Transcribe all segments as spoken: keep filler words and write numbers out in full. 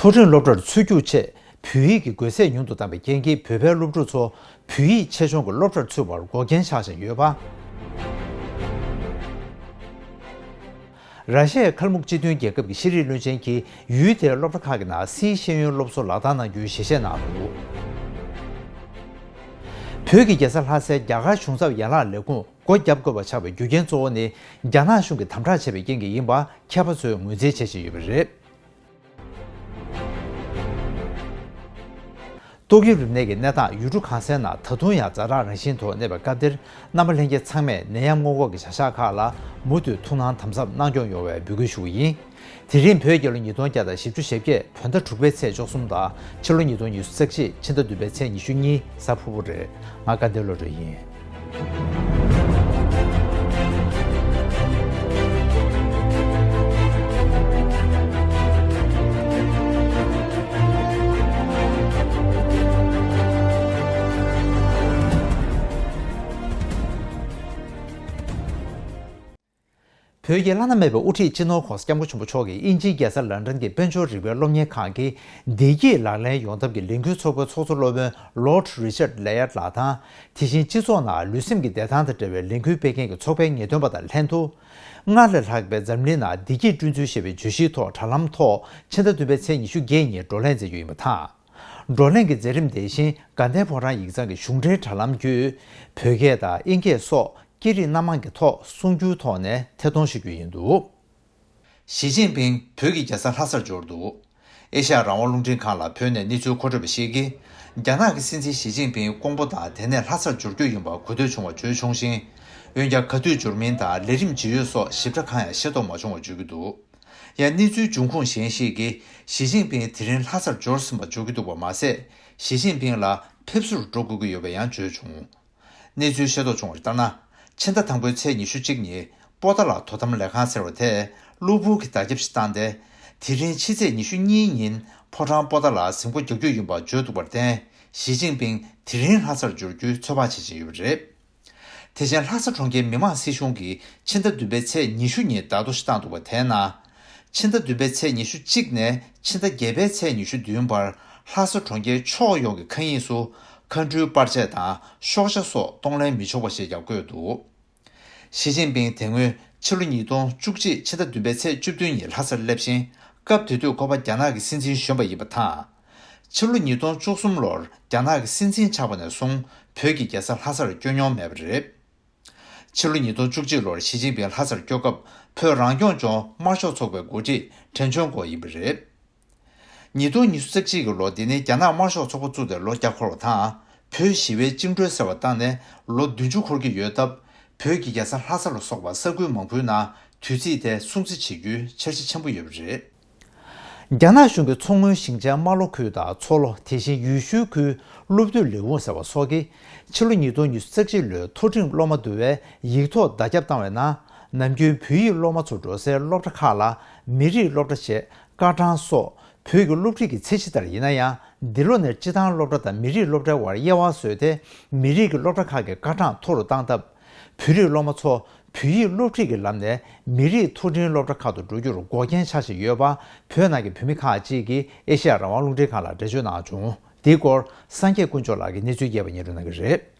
མཐོ་འབྲིང་སློབ་གྲྭར་ཚུད་རྒྱུའི་ཆེད་བོད་ཡིག་གི་དགོས་ཚད་ཉུང་དུ་བཏང་བའི་རྐྱེན་གྱིས། བོད་པའི་སློབ་ཕྲུག་ཚོ་བོད་ཡིག་ཆེད་སྦྱོང་གི་སློབ་གྲྭར་ཚུད་པར་འགོག་རྐྱེན་ཆགས་བཞིན་ཡོད་པ། ར་ཤི་ཡའི་ཁལ་མུག་སྤྱི་མཐུན་རྒྱལ་ཁབ་ཀྱི་ཤེས་རིག་བློན་ཆེན་གྱིས་ཡུལ་དེའི་སློབ་གྲྭ་ཁག་གི་ནང་སིའི་ཤེས་ཡོན་སློབ་གསོ་ལག་བསྟར་གནང་རྒྱུའི་ཞལ་བཞེས་གནང་འདུག། བོད་ཀྱི་རྒྱལ་ས་ལྷ་སའི་རྒྱ་གར་གཞུང་ཚབ་ཡན་ལག་ལས་ཁུངས་སྒོ་བརྒྱབ་དགོས་པ་ཆགས་པའི་རྒྱུ་རྐྱེན་གཙོ་བོ་ནི། རྒྱ་ནག་གཞུང་གིས་དམ་དྲག་བྱས་པའི་རྐྱེན་གྱིས་ཡིན་པ་མཁས་པ་ཚོས་ངོས་འཛིན་བྱེད་བཞིན་ཡོད་པ་རེད། ཏོག་དབྱིབས་རིམས་ནད་ཀྱི་གནས་སྟངས་ཡུལ་གྲུ་གང་སའི་ནང་ད་དུང་ཡང་ཛ་དྲག་རང་བཞིན་དུ་གནས་པའི་སྐབས་འདིར། རྣམ་པ་ལྷན་རྒྱས་ཚང་མས་ནད་ཡམས་སྔོན་འགོག་གི་བྱ་གཞག་ཁག་ལ་མུ་མཐུད་ཐུགས་སྣང་དམ་ཟབ་གནང་སྐྱོང་ཡོང་བའི་འབོད་སྐུལ་ཞུ་བ་ཡིན། དེ་རིང་བོད་རྒྱལ་ལོ་ཉིས་སྟོང་བརྒྱ་དང་བཞི་བཅུ་ཞེ་བརྒྱད་བོད་ཟླ་དྲུག་པའི་ཚེས་བཅུ་གསུམ་དང་། ཕྱི་ལོ་ཉིས་སྟོང་ཉི་ཤུ་རྩ་གཅིག་ཕྱི་ཟླ་བདུན་པའི་ཚེས་ཉི་ཤུ་གཉིས་གཟའ་ཕུར་བུ་རེད། ང་དགའ་ལྡན་བློ་གྲོས་ཡིན། བོད་ཀྱི་བླ་ན་མེད་པའི་དབུ་ཁྲིད་སྤྱི་ནོར་༧གོང་ས་༧སྐྱབས་མགོན་ཆེན་པོ་མཆོག་གིས་དབྱིན་ཇིའི་རྒྱལ་ས་ལན་ཀྲན་གྱི་དཔལ་འབྱོར་རིག་པའི་སློབ་གཉེར་ཁང་གི་བདེ་སྐྱིད་ལག་ལེན་ཡོང་ཐབས་ཀྱི་ལས་འགུལ་ཚོགས་པའི་ཚོགས་གཙོ་སློབ་དཔོན་ལོརྡ་རི་ཆར་ལེ་ཡར་ལགས་དང་། དེ་བཞིན་སྤྱི་ཚོགས་ནང་ལུས་སེམས་ཀྱི་བདེ་ཐང་དང་འབྲེལ་བའི་ལས་འགུལ་སྤེལ་མཁན་གྱི་ཚོགས་པའི་ངེས་སྟོན་པ་དང་ལྷན་དུ། སྔར་ལས་ལྷག་པའི་འཛམ་གླིང་ནང་བདེ་སྐྱིད་བསྐྲུན་ཚུལ་ཞེས་པའི་བརྗོད་གཞིའི་ཐོག་དྲ་ལམ་ཐོག་ཕྱི་ཟླ་བདུན་པའི་ཚེས་ཉི་ཤུ་བརྒྱད་ཉིན་བགྲོ་གླེང་མཛད་རྒྱུ་ཡིན་པ་དང་། བགྲོ་གླེང་གི་མཛད་རིམ་དེ་བཞིན་དགའ་ལྡན་ཕོ་བྲང་ཡིག་ཚང་གི་གཞུང་འབྲེལ་དྲ་ལམ་བརྒྱུད། བོད་སྐད་དང་དབྱིན་སྐད་སོགས་སྐད་རིགས་སྣ་མང་གི་ཐོག་གསུང་བསྒྱུར་ཐོག་ནས་ཐད་གཏོང་ཞུ་རྒྱུ་ཡིན་འདུག། ཞི་ཅིན་ཕིང་བོད་ཀྱི་རྒྱལ་ས་ལྷ་སར་འབྱོར་འདུག། ཨེ་ཤ་ཡ་རང་དབང་རླུང་འཕྲིན་ཁང་ལ་བོད་ནས་གནས་ཚུལ་མཁོ་སྤྲོད་པ་ཞིག་གིས། རྒྱ་ནག་གི་སྲིད་འཛིན་ཞི་ཅིན་ཕིང་ཀོང་པོ་དང་དེ་ནས་ལྷ་སར་འབྱོར་རྒྱུ་ཡིན་པ་གོ་ཐོས་བྱུང་བ་བརྗོད་བྱུང་ཞིང་། འོན་ཀྱང་ག་དུས་འབྱོར་མིན་དང་ལས་རིམ་ཇི་ཡོད་སོགས་ཞིབ་ཕྲ་གང་ཡང་ཤེས་རྟོགས་མ་བྱུང་བ་བརྗོད་ཀྱི་འདུག། ཡང་གནས་ཚུལ་འབྱུང་ཁུངས་གཞན་ཞིག་གིས། ཞི་ཅིན་ཕིང་དེ་རིང་ལྷ་སར་འབྱོར་ཟིན་པ་བརྗོད་ཀྱི་འདུག་པ་མ་ཟད། ཞི་ཅིན་ཕིང་ལ་ཕེབས་བསུར་འགྲོ་དགོས་ཀྱི་ཡོད་པ་ཡང་བརྗོད་བྱུང་། གནས་ཚུལ་ཤེས་རྟོགས་བྱུང་བར་ལྟར་ན། ཕྱི་ཟླ་དང་པོའི་ཚེས་ཉི་ཤུ་གཅིག་ཉིན་པོ་ཏཱ་ལ་དོ་དམ་ལས་ཁང་ཟེར་བ་དེས་གློ་བུར་གྱི་བརྡ་ཁྱབ་ཞིག་བཏང་སྟེ། དེ་རིང་ཕྱི་ཚེས་ཉི་ཤུ་གཉིས་ཉིན་ཕོ་བྲང་པོ་ཏཱ་ལར་གཟིམ་འཁོར་རྒྱག་རྒྱུ་ཡིན་པ་བརྗོད་འདུག་པར་བརྟེན། ཞི་ཅིན་ཕིང་དེ་རིང་ལྷ་སར་འབྱོར་རྒྱུའི་ཚོད་དཔག་བྱེད་བཞིན་ཡོད་པ་རེད། དེ་བཞིན་ལྷ་ས་གྲོང་ཁྱེར་མི་དམངས་སྲིད་གཞུང་གིས་ཕྱི་ཟླ་བདུན་པའི་ཚེས་ཉི་ཤུ་ཉིན་བརྡ་ཐོ་ཞིག་བཏང་འདུག་པ་དེའི་ནང་། ཕྱི་ཟླ་བདུན་པའི་ཚེས་ཉི་ཤུ་གཅིག་ནས་ཕྱི་ཟླ་བརྒྱད་པའི་ཚེས་ཉི་ཤུ་བདུན་བར་ལྷ་ས་གྲོང་ཁྱེར་ཕྱོགས་ཡོངས་ཀྱི་མཁའ་དབྱིངས་སུ་མཁའ་འགྲུལ་པར་ཆས་དང་ཤོག་བྱ་སོགས་གཏོང་ལེན་མི་ཆོག་པ་ཞིག་ཀྱང་བཀོད་འདུག། ཞི་ཅིན་ཕིང་དེ་སྔོན་ཕྱི་ལོ་ཉིས་སྟོང་བཅུ་གཅིག་ཕྱི་ཟླ་བདུན་པའི་ཚེས་བཅུ་བདུན་ཉིན་ལྷ་སར་སླེབས་ཤིང་། སྐབས་དེ་དུས་ཁོ་པ་རྒྱ་ནག་གི་སྲིད་འཛིན་གཞོན་པ་ཡིན་པ་དང་། ཕྱི་ལོ་ཉིས་སྟོང་བཅུ་གསུམ་ལོར་རྒྱ་ནག་གི་སྲིད་འཛིན་ཆགས་པ་ནས་བཟུང་བོད་ཀྱི་རྒྱལ་ས་ལྷ་སར་བསྐྱོད་མྱོང་མེད་པ་རེད། ཕྱི་ལོ་ཉིས་སྟོང་བཅུ་གཅིག་ལོར་ཞི་ཅིན་ཕིང་ལྷ་སར་བསྐྱོད་སྐབས་བོད་རང་སྐྱོང་ལྗོངས་དམར་ཤོག་ཚོགས་པའི་འགོ་ཁྲིད་ཁྲེན་ཆོན་ཀོ་ཡིན་པ་རེད། ཉིས་སྟོང་ཉི་ཤུ་རྩ་གཅིག་གི་ལོ་འདི་ནི་རྒྱ་ནག་དམར་ཤོག་ཚོགས་པ་བཙུགས་ཏེ་ལོ་བརྒྱ་འཁོར་བ་དང་། བོད་ཞི་བའི་བཅིངས་འགྲོལ་ཟེར་བ་བཏང་ནས་ལོ་བདུན་ཅུ་འཁོར་གྱི་ཡོད་སྟབས། བོད་ཀྱི་རྒྱལ་ས་ལྷ་ས་ལ་སོགས་པ་ས་ཁུལ་མང་པོའི་ནང་དུས་ཚིགས་དེ་སྲུང་བརྩི་བྱེད་རྒྱུའི་འཆར་གཞི་ཆེན་པོ་ཡོད་པ་རེད། རྒྱ་ནག་གཞུང་གིས་མཚོ་སྔོན་ཞིང་ཆེན་རྨ་ལྷོ་ཁུལ་དང་མཚོ་ལྷོ། དེ་བཞིན་ཡུལ་ཤུལ་ཁུལ་སློབ་དུས་ལས་ཁུངས་ཟེར་བ་སོགས་ཀྱིས། ཕྱི་ལོ་ཉིས་སྟོང་ཉི་ཤུ་རྩ་གཅིག་ལོའི་མཐོ་འབྲིང་སློབ་མ་བསྡུ་བའི་ཡིག་ཐོག་བརྡ་ཁྱབ་བཏང་བའི་ནང་། ནམ་རྒྱུན་བོད་ཡིག་སློབ་མ་ཚོ་འགྲོ་སའི་སློབ་གྲྭ་ཁག་ལ་མི་རིགས་སློབ་གྲྭ་ཞེས་སྐར་གྲངས་སོགས་བོད་ཀྱི་སློབ་ཁྲིད་ཀྱི་ཚད་གཞི་ལྟར་ཡིན་ན་ཡང་། འདི་ལོ་ནས་སྤྱི་བཏང་སློབ་གྲྭ་དང་མི་རིགས་སློབ་གྲྭའི་དབར་དབྱེ་བ་བཟོས་ཏེ། མི་རིགས་ཀྱི་སློབ་གྲྭ་ཁག་གི་སྐར་གྲངས་མཐོ་རུ་བཏང་སྟབས། བོད་རིགས་སློབ་མ་ཚོ་བོད་ཡིག་སློབ་ཁྲིད་ཀྱི་ལམ་ནས་མི་རིགས་མཐོ་འབྲིང་སློབ་གྲྭ་ཁག་ཏུ་འགྲོ་རྒྱུར་འགོག་རྐྱེན་ཆགས་བཞིན་ཡོད་པ། བོད་ནང་གི་བོད་མི་ཁག་ཅིག་གིས་ཨེ་ཤེ་ཡ་རང་དབང་རླུང་འཕྲིན་ཁང་ལ་འགྲེལ་བརྗོད་གནང་བྱུང་། འདིའི་སྐོར་སངས་རྒྱས་དཀོན་མཆོག་ལགས་ཀྱིས་གནས་ཚུལ་རྒྱས་པ་སྙན་སྒྲོན་གནང་གི་རེད།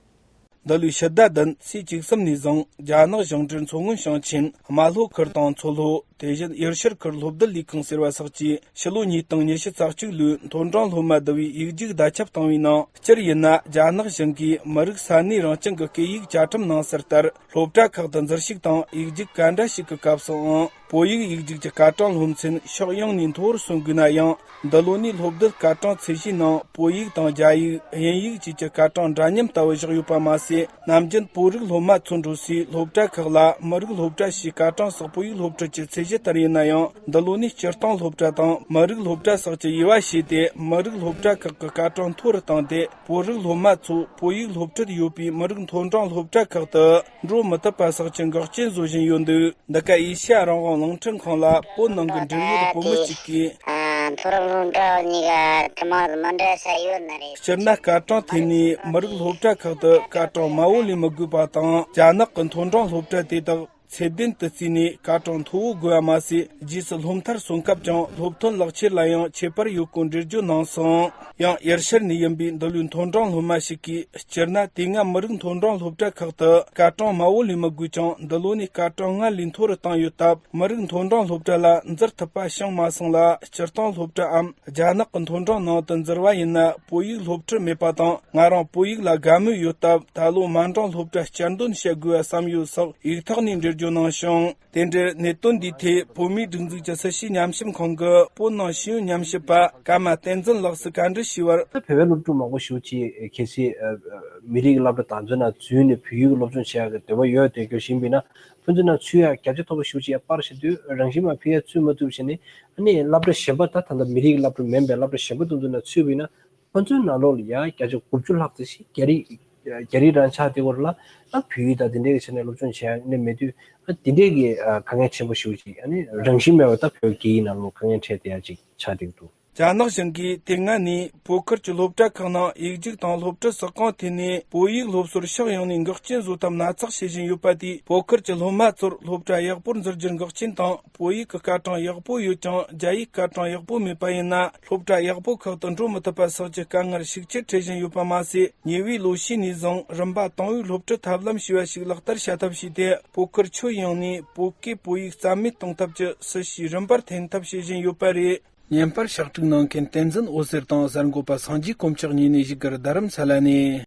འདི་ལོའི་ཕྱི་ཟླ་བདུན་ཚེས་བཅུ་གསུམ་ནས་བཟུང་རྒྱ་ནག་ཞིང་བྲན་མཚོ་སྔོན་ཞིང་ཆེན་རྨ་ལྷོ་ཁུལ་དང་མཚོ་ལྷོ། དེ་བཞིན་ཡུལ་ཤུལ་ཁུལ་སློབ་སྡུད་ལས་ཁུངས་ཟེར་བ་སོགས་ཀྱིས་ཕྱི་ལོ་ཉིས་སྟོང་ཉི་ཤུ་རྩ་གཅིག་ལོའི་མཐོ་འབྲིང་སློབ་མ་བསྡུ་བའི་ཡིག་རྒྱུགས་བརྡ་ཁྱབ་བཏང་བའི་ནང་། སྤྱིར་ཡིན་ན་རྒྱ་ནག་གཞུང་གིས་མི་རིགས་ས་གནས་རང་སྐྱོང་གི་སྐད་ཡིག་བཅའ་ཁྲིམས་ནང་གསལ་ལྟར། སློབ་གྲྭ་ཁག་ཏུ་འཛུལ་ཞུགས་དང་ཡིག་རྒྱུགས་ག་འདྲ་ཞིག་གི་སྐབས་སུའང་བོད་ཡིག་ཡིག་རྒྱུགས་ཀྱི་སྐར་གྲངས་སློབ་ཚན་ཕྱོགས་ཡོངས་ནས་མཐོ་རུ་སོན་དགོས་ན་ཡང་། འདི་ལོ་ནས་སློབ་སྡུད་སྐར་གྲངས་ཚད་གཞིའི་ནང་བོད་ཡིག་དང་རྒྱ་ཡིག་དབྱིན་ཡིག་བཅས་ཀྱི་སྐར་གྲངས་འདྲ་མཉམ་ལྟ་བུ་བཞག་ཡོད་པ་མ་ཟད། ནམ་རྒྱུན་བོད་རིགས་སློབ་མ་ཚོ་འགྲོ་སའི་སློབ་གྲྭ་ཁག་ལ་མི་རིགས་སློབ་གྲྭ་ཞེས་སྐར་གྲངས་གསལ་པོ་ཡིག་སློབ་ཁྲིད་ཀྱི་ཚད་གཞི་ལྟར་ཡིན་ན་ཡང་། འདི་ལོ་ནས་སྤྱིར་བཏང་སློབ་གྲྭ་དང་མི་རིགས་སློབ་གྲྭ་སོགས་ཀྱི་དབྱེ་བ་ཕྱེ་སྟེ། མི་རིགས་སློབ་གྲྭ་ཁག་གི་སྐར་གྲངས་མཐོ་རུ་བཏང་སྟེ། བོད་རིགས་སློབ་མ་ཚོ་བོད་ཡིག་སློབ་ཁྲིད་ཡོད་པའི་མི་རིགས་མཐོ་འབྲིང་སློབ་གྲྭ་ཁག་ཏུ་འགྲོ་མི་ཐུབ་པ་སོགས་ཀྱི་འགོག་རྐྱེན་བཟོ་བཞིན་ཡོད་འདུག། འདི་ག་ཨེ་ཤ་ཡ་རང་དབང་རླུང་འཕྲིན་ཁང་ལ་བོད་ནང་གི་འབྲེལ་ཡོད་བུ་མོ་གཅིག་གིས། ཨ། མཐོ་རིམ་སློབ་གྲྭ་གཉིས་ཀ་ཐུན་མོང་དུ་མི་འདྲ་ས་ཡོད་ནི་རེད། སྤྱིར་ན་སྐར་གྲངས་ཐད་ནས་མི་རིགས་སློབ་གྲྭ་ཁག་ཏུ་སྐར་གྲངས་མང་བོ་ལེན་མི་དགོས་པ་དང་། རྒྱ་ནག་གི་མཐོ་འབྲིང་སློབ་གྲྭ་དེ་དག་ ཚད་ལྡན་དུ་བརྩིས་ནས་སྐར་གྲངས་མཐོ་བོ་དགོས་པ་མ་ཟད། རྗེས་སུ་སློབ་མཐར་སོང་སྐབས་ཀྱང་སློབ་ཐོན་ལག་ཁྱེར་ལ་ཡང་ཁྱད་པར་ཡོད་སྐོར་འགྲེལ་བརྗོད་གནང་སོང་། ཡང་དབྱར་ཤར་ནས་ཡིན་པའི་འདི་ལོའི་མཐོ་འབྲིང་སློབ་མ་ཞིག་གིས། སྤྱིར་ན་དེ་སྔ་མི་རིགས་མཐོ་འབྲིང་སློབ་གྲྭ་ཁག་ཏུ་སྐར་གྲངས་དམའ་བོ་ལས་མི་དགོས་ཀྱང་། འདི་ལོ་ནས་སྐར་གྲངས་ལྔ་ལས་མཐོ་རུ་བཏང་ཡོད་སྟབས། མི་རིགས་མཐོ་འབྲིང་སློབ་གྲྭ་ལ་འཛུལ་ཐུབ་པ་བྱུང་མ་སོང་ལ། སྤྱིར་བཏང་སློབ་གྲྭའམ་རྒྱ་ནག་གི་མཐོ་འབྲིང་ནང་དུ་འཛུལ་བ་ཡིན་ན། བོད་ཡིག་སློབ་ཁྲིད་མེད་པ་དང་། ང་རང་བོད་ཡིག་ལ་དགའ་མོས་ཡོད་སྟབས། ད་ལོ་དམའ་འབྲིང་སློབ་གྲྭ་བསྐྱར་འདོན་བྱེད་དགོས་པ་བསམ་ཡོད་སོགས་ཡིག་ཐོག་ནས་འགྲེལ་བརྗོད་གནང་བྱུང་། དེ་འབྲེལ་གནད་དོན་འདིའི་ཐད་བོད་མིའི་སྒྲིག་འཛུགས་ཀྱི་སྲིད་བྱུས་ཉམས་ཞིབ་ཁང་གི་བོད་ནང་ཤེས་ཡོན་ཉམས་ཞིབ་པ་ཀརྨ་བསྟན་འཛིན་ལགས་སུ་བཀའ་འདྲི་ཞུས་པར། ད་བོད་པའི་སློབ་ཕྲུག་མང་པོ་ཞེ་པོ་ཅིག་གལ་སྲིད་ཨ་ཨ་མི་རིགས་སློབ་གྲྭ་དེ་ཚོའི་ནང་འཛུལ་ནས་བོད་ཡིག་སློབ་སྦྱོང་བྱེད་ཡག་གི་འདོད་པ་ཡོད་བསྡད་རྒྱུ་ཞིག་ཡིན་པ་ཡིན་ན། ཁོང་ཚོའི་ནང་ཚུད་ཡག་རྒྱ་ཆེ་མཐོ་པོ་ཞེ་པོ་ཅིག་ཡང་སྤར་བཞག་དུས། རང་བཞིན་མ་ཕི་ཡ་ཚུད་མ་ཐུབ་བྱས་ནས། ཨ་ནི་སློབ་གྲྭ་གཞན་པ། ད་ད་ལྟ་མི་རིགས་སློབ་གྲྭ་མིན་པའི་སློབ་གྲྭ་གཞན་པ་དེ་ཚོའི་ནང་ཚུད་པ་ཡིན་ན། ཁོང་ཚོའི་ནང་ལོགས་ལ་ཡང་བརྒྱ་ཆ་དགུ་བཅུ་ལྷག་ཙམ་ཞིག་རྒྱ་རིགས་རྒྱ་རིགས་རང་ཆགས་དེ་སྐོར་ལ། ཨ་བོད་ཡིག་དང་དེ་འདྲའི་ཆ་ནས་སློབ་སྦྱོང་བྱེད་ཡ་ནི་མེད་དུས། ཨ་དེ་འདྲའི་གི་ཨ་དཀའ་ངལ་ཆེན་པོ་ཞེ་པོ་ཅིག་ཨ་ནི་རང་བཞིན་མེད་པ་ད་བོད་སྐད་ཡིག་ནང་ལོགས་དཀའ་ངལ་འཕྲད་བསྡད་ཡ་ཅིག་ཆགས་བསྡད་འདུག་རྒྱ་ནག་གཞུང་གིས་དེ་སྔ་ནས་བོད་ཁུལ་གྱི་སློབ་གྲྭ་ཁག་ནང་ཡིག་རྒྱུགས་དང་སློབ་ཁྲིད་ཟུར་ཁང་ཐད་ནས་བོད་ཡིག་སློབ་གསོར་ཕྱོགས་ཡོངས་ནས་འགོག་རྐྱེན་བཟོ་ཐབས་སྣ་ཚོགས་བྱེད་བཞིན་ཡོད་པ་དེས། བོད་ཁུལ་གྱི་སློབ་མ་ཚོར་སློབ་གྲྭ་ཡག་པོར་འཛུལ་རྒྱུར་འགོག་རྐྱེན་དང་། བོད་ཡིག་གི་སྐར་གྲངས་ཡག་པོ་ཡོད་ཀྱང་རྒྱ་ཡིག་སྐར་གྲངས་ཡག་པོ་མེད་པ་ཡིན་ན། སློབ་གྲྭ་ཡག་པོ་ཁག་ཏུ་འགྲོ་མི་ཐུབ་པ་སོགས་ཀྱི་དཀའ་ངལ་ཤུགས་ཆེར་འཕྲད་བཞིན་ཡོད་པ་མ་ཟད། ཉེ་བའི་ལོ་ཤས་ནས་བཟུང་རིམ་པ་དང་པོའི་སློབ་ཁྲིད་ཐབས་ལམ་ཞེས་པ་ཞིག་ལག་བསྟར་བྱ་ཐབས་བྱས་ཏེ། བོད་ཁུལ་ཁྱོན་ཡོངས་ནས་བོད་སྐད་བོད་ཡིག་རྩ་མེད་གཏོང་ཐབས་ཀྱི་སྲིད་བྱུས་རིམ་པར་འཐེན་ཐབས་བྱེད་བཞིན་ཡོད་པ་རེད། བརྙན་པར་ཕྱག་བྲིས་གནང་མཁན་བསྟན་འཛིན་འོད་ཟེར་དང་གསར་འགོད་པ་སངས་རྒྱས་དཀོན་མཆོག་གཉིས་ནས་བཞུགས་སྒར་རྡ་རམ་ས་ལ་ནས།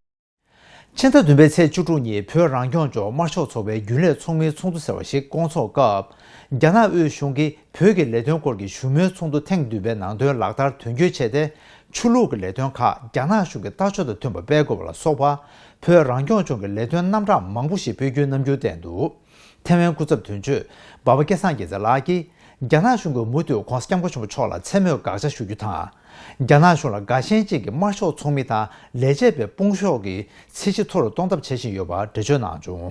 ཕྱི་ཟླ་བདུན་པའི་ཚེས་བཅུ་དྲུག་ཉིན་བོད་རང་སྐྱོང་ལྗོངས་དམར་ཤོག་ཚོགས་པའི་རྒྱུན་ལས་ཚོགས་མིའི་ཚོགས་འདུ་ཟེར་བ་ཞིག་བསྐོང་ཚོགས་སྐབས། རྒྱ་ནག་དབུས་གཞུང་གིས་བོད་ཀྱི་ལས་དོན་སྐོར་གྱི་བཞུགས་མོལ་ཚོགས་འདུ་ཐེངས་བདུན་པའི་ནང་དོན་ལག་བསྟར་དོན་འཁྱོལ་བྱས་ཏེ། ཆོས་ལུགས་ཀྱི་ལས་དོན་ཁག་རྒྱ་ནག་གཞུང་གི་ལྟ་ཕྱོགས་དང་མཐུན་པ་སྤེལ་དགོས་པ་ལ་སོགས་པ། བོད་རང་སྐྱོང་ལྗོངས་ཀྱི་ལས་དོན་རྣམ་གྲངས་མང་པོ་ཞིག་སྤེལ་རྒྱུའི་རྣམ་འགྱུར་བསྟན་འདུག་ཐའེ་ཝན་སྐུ་ཚབ་དོན་གཅོད་འབའ་པ་སྐལ་བཟང་རྒྱལ་མཚན་ལགས་ཀྱིས། རྒྱ་ནག་གཞུང་གིས་མུ་མཐུད་༧གོང་ས་༧སྐྱབས་མགོན་ཆེན་པོ་མཆོག་ལ་མཚན་སྨོད་དགག་བྱ་ཞུ་རྒྱུ་དང་། རྒྱ་ནག་གཞུང་ལ་དགའ་ཞེན་ཅན་གྱི་དམར་ཤོག་ཚོགས་མི་དང་ལས་བྱེད་པའི་དཔུང་ཤོག་གི་ཚད་གཞི་མཐོ་རུ་གཏོང་ཐབས་བྱེད་བཞིན་ཡོད་པར་འགྲེལ་བརྗོད་གནང་བྱུང་།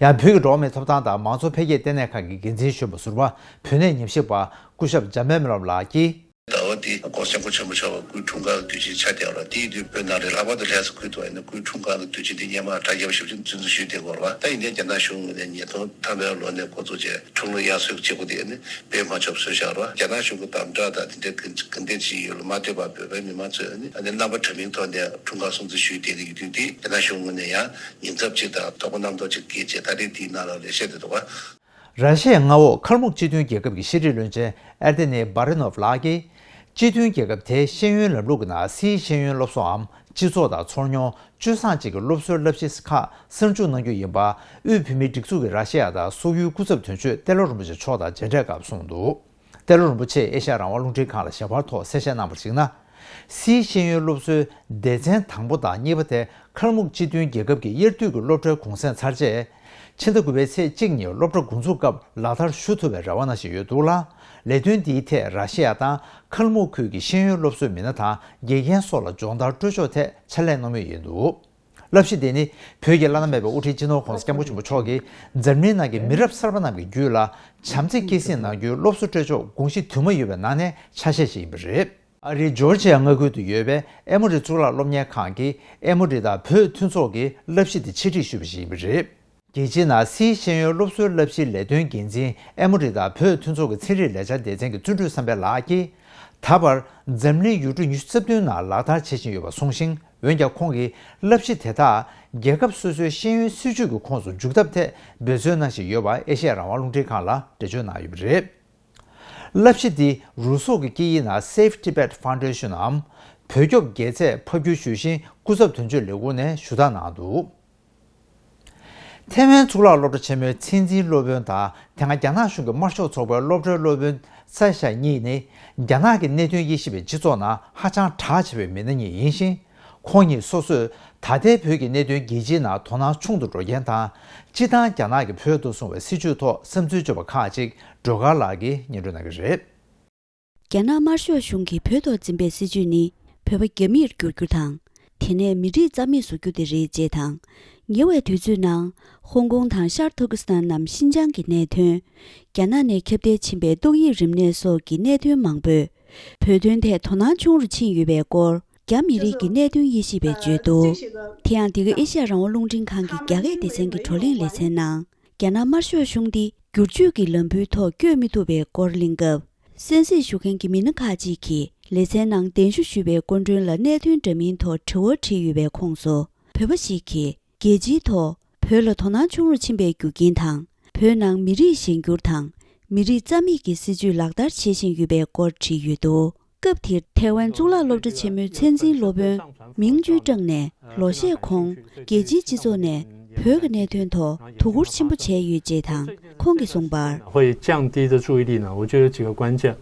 ཡང་བོད་ཀྱི་འགྲོ་བ་མིའི་ཐོབ་ཐང་དང་མང་གཙོ་འཕེལ་རྒྱས་ལྟེ་གནས་ཁང་གི་འགན་འཛིན་གཞོན་པ་ཟུར་པ། བོད་གནས་ཉམས་ཞིབ་པ་སྐུ་ཞབས་འཇམ་དཔལ་སྨོན་ལམ་ལགས་ཀྱིས། ཟླ་བ་འདི་༧གོང་ས་༧སྐྱབས་མགོན་ཆེན་པོ་མཆོག་གི་སྐུའི་འཁྲུངས་སྐར་གྱི་དུས་ཆེན་ཆགས་བསྡད་ཡོད་རེད། དེ་ཡིན་དུས་བོད་ནང་ལ་ལྷག་པར་དུ་ལྷ་ས་ཁུལ་དུ་ཡིན་ན་སྐུའི་འཁྲུངས་སྐར་གྱི་དུས་ཆེན་འདི་སྔོན་མ་གྲ་རྒྱས་པ་ཞེ་པོ་ཅིག་རྩིས་འཛིན་ཞུས་བསྡད་ཀྱི་ཡོད་རེད་པ། ད་ཡིན་ནའི་རྒྱ་ནག་གཞུང་ངོས་ནས་ཉིས་སྟོང་ཐམ་པའི་ལོ་ནས་འགོ་འཛུགས་བྱས་འཁྲུངས་ལོ་དབྱར་གསོལ་གྱི་བྱེད་སྒོ་དེ་ནི་སྤེལ་མ་ཆོག་པ་བཟོས་བཞག་རེད་པ། རྒྱ་ནག་གཞུང་གི་དམ་དྲག་དང་དེ་འདྲའི་གི་འདྲ་ཅིག་ཡོད་ལ་མ་ལྟོས་པར་བོད་པའི་མི་མང་ཚོས་ནི་ཨ་ནི་རྣམ་པ་འདྲ་མིན་ཐོག་ནས་འཁྲུངས་སྐར་སྲུང་བརྩི་ཞུས་བསྡད་ཀྱི་ཡོད་དུས། དེ་རྒྱ་ནག་གཞུང་ངོས་ནས་ཡང་ཉེན་ཚབས་ཅིག་དང་དོགས་པ་རྣམ་རྟོག་ཅིག་སྐྱེས་བྱས་ད་རེས་དེའི་ནང་ལ་ལས་བཤད་དེ་འདུག་པ། ར་ཤི་ཡའི་མངའ་འོག་ཁལ་མུག་སྤྱི་མཐུན་རྒྱལ་ཁབ་ཀྱི་ཤེས་རིག་བློན་ཆེན་ཨེར་ཏེ་ནི་བྷ་རི་ནོབ་ལགས་ཀྱིས། སྤྱི་མཐུན་རྒྱལ་ཁབ་དེའི་ཤེས་ཡོན་ལམ་ལུགས་ཀྱི་ནང་སིའི་ཤེས་ཡོན་སློབ་གསོའམ་སྤྱི་ཚོགས་དང་ཚོར་མྱོང་། སྤྱོད་བཟང་བཅས་ཀྱི་སློབ་གསོའི་བསླབ་གཞི་ཁག་གསར་འཇུག་གནང་རྒྱུ་ཡིན་པ། དབུས་བོད་མིའི་སྒྲིག་འཛུགས་ཀྱི་ར་ཤི་ཡ་དང་སོག་ཡུལ་སྐུ་ཚབ་དོན་གཅོད་ཏེ་ལོ་རིན་པོ་ཆེ་མཆོག་དང་མཇལ་འཕྲད་སྐབས་གསུངས་འདུག་ཏེ་ལོ་རིན་པོ་ཆེས་ཨེ་ཤ་ཡ་རང་དབང་རླུང་འཕྲིན་ཁང་ལ་ཞལ་པར་ཐོག་གསལ་བཤད་གནང་བར་གཞིགས་ན། སིའི་ཤེས་ཡོན་སློབ་གསོའི་སྡེ་ཚན་དང་པོ་དང་གཉིས་པ་དེ་ཁལ་མུག་སྤྱི་མཐུན་རྒྱལ་ཁབ་ཀྱི་དབྱར་དུས་ཀྱི་སློབ་གྲྭའི་གུང་སེང་ཚར་རྗེས། ཕྱི་ཟླ་དགུ་པའི་ཚེས་གཅིག་ཉིན་སློབ་གྲྭ་འགོ་འཛུགས་སྐབས་ལག་བསྟར་ཞུ་ཐུབ་པའི་རེ་བ་གནང་བཞིན་ཡོད་འདུག་ལ། ལས་དོན་འདིའི་ཐད་ར་ཤི་ཡ་དང་ཁལ་མུག་ཁུལ་གྱི་ཤེས་ཡོན་སློབ་གསོའི་མི་སྣ་དང་དགེ་རྒན་སོགས་ལ་སྦྱོང་བརྡར་སྤྲོད་ཕྱོགས་ཐད་ཕྱག་ལས་གནང་མུས་ཡིན་འདུག་བསླབ་གཞི་འདི་ནི་བོད་ཀྱི་བླ་ན་མེད་པའི་དབུ་ཁྲིད་སྤྱི་ནོར་༧གོང་ས་༧སྐྱབས་མགོན་ཆེན་པོ་མཆོག་གིས་འཛམ་གླིང་ནང་གི་མི་རབས་གསར་པ་རྣམས་ཀྱི་རྒྱུད་ལ་བྱམས་བརྩེ་སྐྱེད་སྲིང་གནང་རྒྱུའི་སློབ་གསོ་སྤྲོད་ཕྱོགས་དགོངས་གཞི་དུ་མ་ཡོད་པའི་ནང་ནས་ཆ་ཤས་ཤིག་ཡིན་པ་རེད། ཨ་རིའི་ཇོར་ཇི་ཡ་མངའ་ཁུལ་དུ་ཡོད་པའི་ཨེ་མོ་རི་གཙུག་ལག་སློབ་གཉེར་ཁང་གིས་ཨེ་མོ་རི་དང་བོད་མཐུན་ཚོགས་ཀྱི་བསླབ་གཞི་དེ་ཆེད་སྒྲིག་ཞུས་པ་ཞིག་ཡིན་པ་རེད། རྒྱལ་སྤྱིའི་ནང་སིའི་ཤེས་ཡོན་སློབ་གསོའི་བསླབ་གཞིའི་ལས་དོན་འགན་འཛིན་ཨེ་མོ་རི་དང་བོད་མཐུན་ཚོགས་ཀྱི་ཚན་རིག་ལས་འཆར་སྡེ་ཚན་གྱི་བརྩོན་འགྲུས་བསམ་འཕེལ་ལགས་ཀྱིས། ད་བར་འཛམ་གླིང་ཡུལ་གྲུ་ཉི་ཤུ་རྩ་བདུན་ནང་ལག་བསྟར་བྱེད་བཞིན་ཡོད་པ་གསུངས་ཤིང་། འོན་ཀྱང་ཁོང་གིས་བསླབ་གཞི་དེ་དག་རྒྱལ་ཁབ་སོ་སོའི་ཤེས་ཡོན་སྲིད་ཇུས་ཀྱི་ཁོངས་སུ་འཇུག་ཐབས་ཐད་འབད་བརྩོན་གནང་བཞིན་ཡོད་པ་ཨེ་ཤེ་ཡ་རང་དབང་རླུང་འཕྲིན་ཁང་ལ་འགྲེལ་བརྗོད་གནང་ཡོད་པ་རེད། བསླབ་གཞི་འདི་རུ་སོག་གི་སྐད་ཡིག་ནང་Save Tibet Foundation ནམ། བོད་སྐྱོབ་རྒྱལ་མཚན་ཕབ་བསྒྱུར་ཞུས་ཤིང་སྐུ་ཚབ་དོན་གཅོད་ལས་ཁུངས་ནས་ཞུ་དག་གནང་འདུག་ཐའེ་ཝན་གཙུག་ལག་སློབ་གྲྭ་ཆེན་མོའི་མཚན་འཛིན་སློབ་དཔོན་དང་དེ་སྔ་རྒྱ་ནག་གཞུང་གི་དམར་ཤོག་ཚོགས་པའི་སློབ་གྲྭའི་སློབ་དཔོན་ཚའེ་ཞའེ་གཉིས་ནི་རྒྱ་ནག་གི་གནད་དོན་དབྱེ་ཞིབ་པའི་སྤྱི་ཚོགས་ནང་ཧ་ཅང་གྲགས་ཆེ་བའི་མི་སྣ་གཉིས་ཡིན་ཞིང་། ཁོང་གཉིས་སོ་སོས་ད་ལྟའི་བོད་ཀྱི་གནད་དོན་རྒྱལ་སྤྱིའི་ནང་དོ་སྣང་ཆུང་དུ་འགྲོ་མཁན་དང་། སྤྱིར་བཏང་རྒྱ་ནག་གིས་བོད་ཐོག་བཟུང་བའི་སྲིད་བྱུས་ཐོག་བསམ་ཚུལ་བརྗོད་པ་ཁག་ཅིག་སྒྲོལ་དཀར་ལགས་ཀྱིས་སྙན་སྒྲོན་གནང་གི་རེད། རྒྱ་ནག་དམར་ཤོག་གཞུང་གིས་བོད་ཐོག་འཛིན་པའི་སྲིད་བྱུས་ནི། བོད་པ་རྒྱ་མིར་བསྒྱུར་རྒྱུ་དང་། དེ་ནས་མི་རིགས་རྩ་མེད་བཟོ་རྒྱུ་དེ་རེད་ཅེས་དང་། ཉེ་བའི་དུས་ཚོད་ནང་། ཧོང་ཀོང་དང་ཤར་ཏུར་ཀི་སི་ཐན་ནམ་ཤིན་ཅང་གི་གནད་དོན། རྒྱ་ནག་ནས་ཁྱབ་གདལ་ཕྱིན་པའི་ཏོག་དབྱིབས་རིམས་ནད་སོགས་ཀྱི་གནད་དོན་མང་པོས། བོད་དོན་ཐད་དོ་སྣང་ཆུང་རུ་ཕྱིན་ཡོད་པའི་སྐོར། རྒྱ་མི་རིགས་ཀྱི་གནད་དོན་དབྱེ་ཞིབ་པས་བརྗོད་འདུག་དེ་ཡང་འདི་ག་ཨེ་ཤ་ཡ་རང་དབང་རླུང་འཕྲིན་ཁང་གི་རྒྱ་སྐད་སྡེ་ཚན་གྱི་བགྲོ་གླེང་ལེ་ཚན་ནང་། རྒྱ་ནག་དམར་ཤོག་གཞུང་འདི་བསྒྱུར་བཅོས་ཀྱི་ལམ་བུའི་ཐོག་བསྐྱོད་མི་ཐུབ་པའི་སྐོར་གླེང་སྐབས། གསན་གཟིགས་ཞུ་མཁན་གྱི་མི་སྣ་ཁག་ཅིག་གིས་ལེ་ཚན་ནང་གདན་ཞུ་ཞུས་པའི་སྐུ་མགྲོན་ལ་གནད་དོན་འདྲ་མིན་ཐོག་དྲི་བ་དྲིས་ཡོད་པའི་ཁོངས་སུ། བོད་པ་ཞིག་གིས་རྒྱལ་སྤྱིའི་ཐོག་བོད་ལ་དོ་སྣང་ཆུང་རུ་ཕྱིན་པའི་རྒྱུ་རྐྱེན་དང་། བོད་ནང་མི་རིགས་གཞན་སྒྱུར་དང་མི་རིགས་རྩ་མེད་ཀྱི་སྲིད་བྱུས་ལག་བསྟར་བྱེད་བཞིན་ཡོད་པའི་སྐོར་བྲིས་ཡོད་འདུག་སྐབས་དེར་ཐའེ་ཝན་གཙུག་ལག་སློབ་གྲྭ་ཆེན་མོའི་མཚན་འཛིན་སློབ་དཔོན་མིང་ཅུའི་ཀྲང་ནས་ལོ་ཤས་གོང་རྒྱལ་སྤྱིའི་སྤྱི་ཚོགས་ནས་བོད་ཀྱི་གནད་དོན་ཐོག་དོ་ཁུར་ཆེན་པོ་བྱས་ཡོད་ཅེས་དང་། ཁོང་གིས་གསུངས་པར། 会降低的注意力呢，我觉得有几个关键。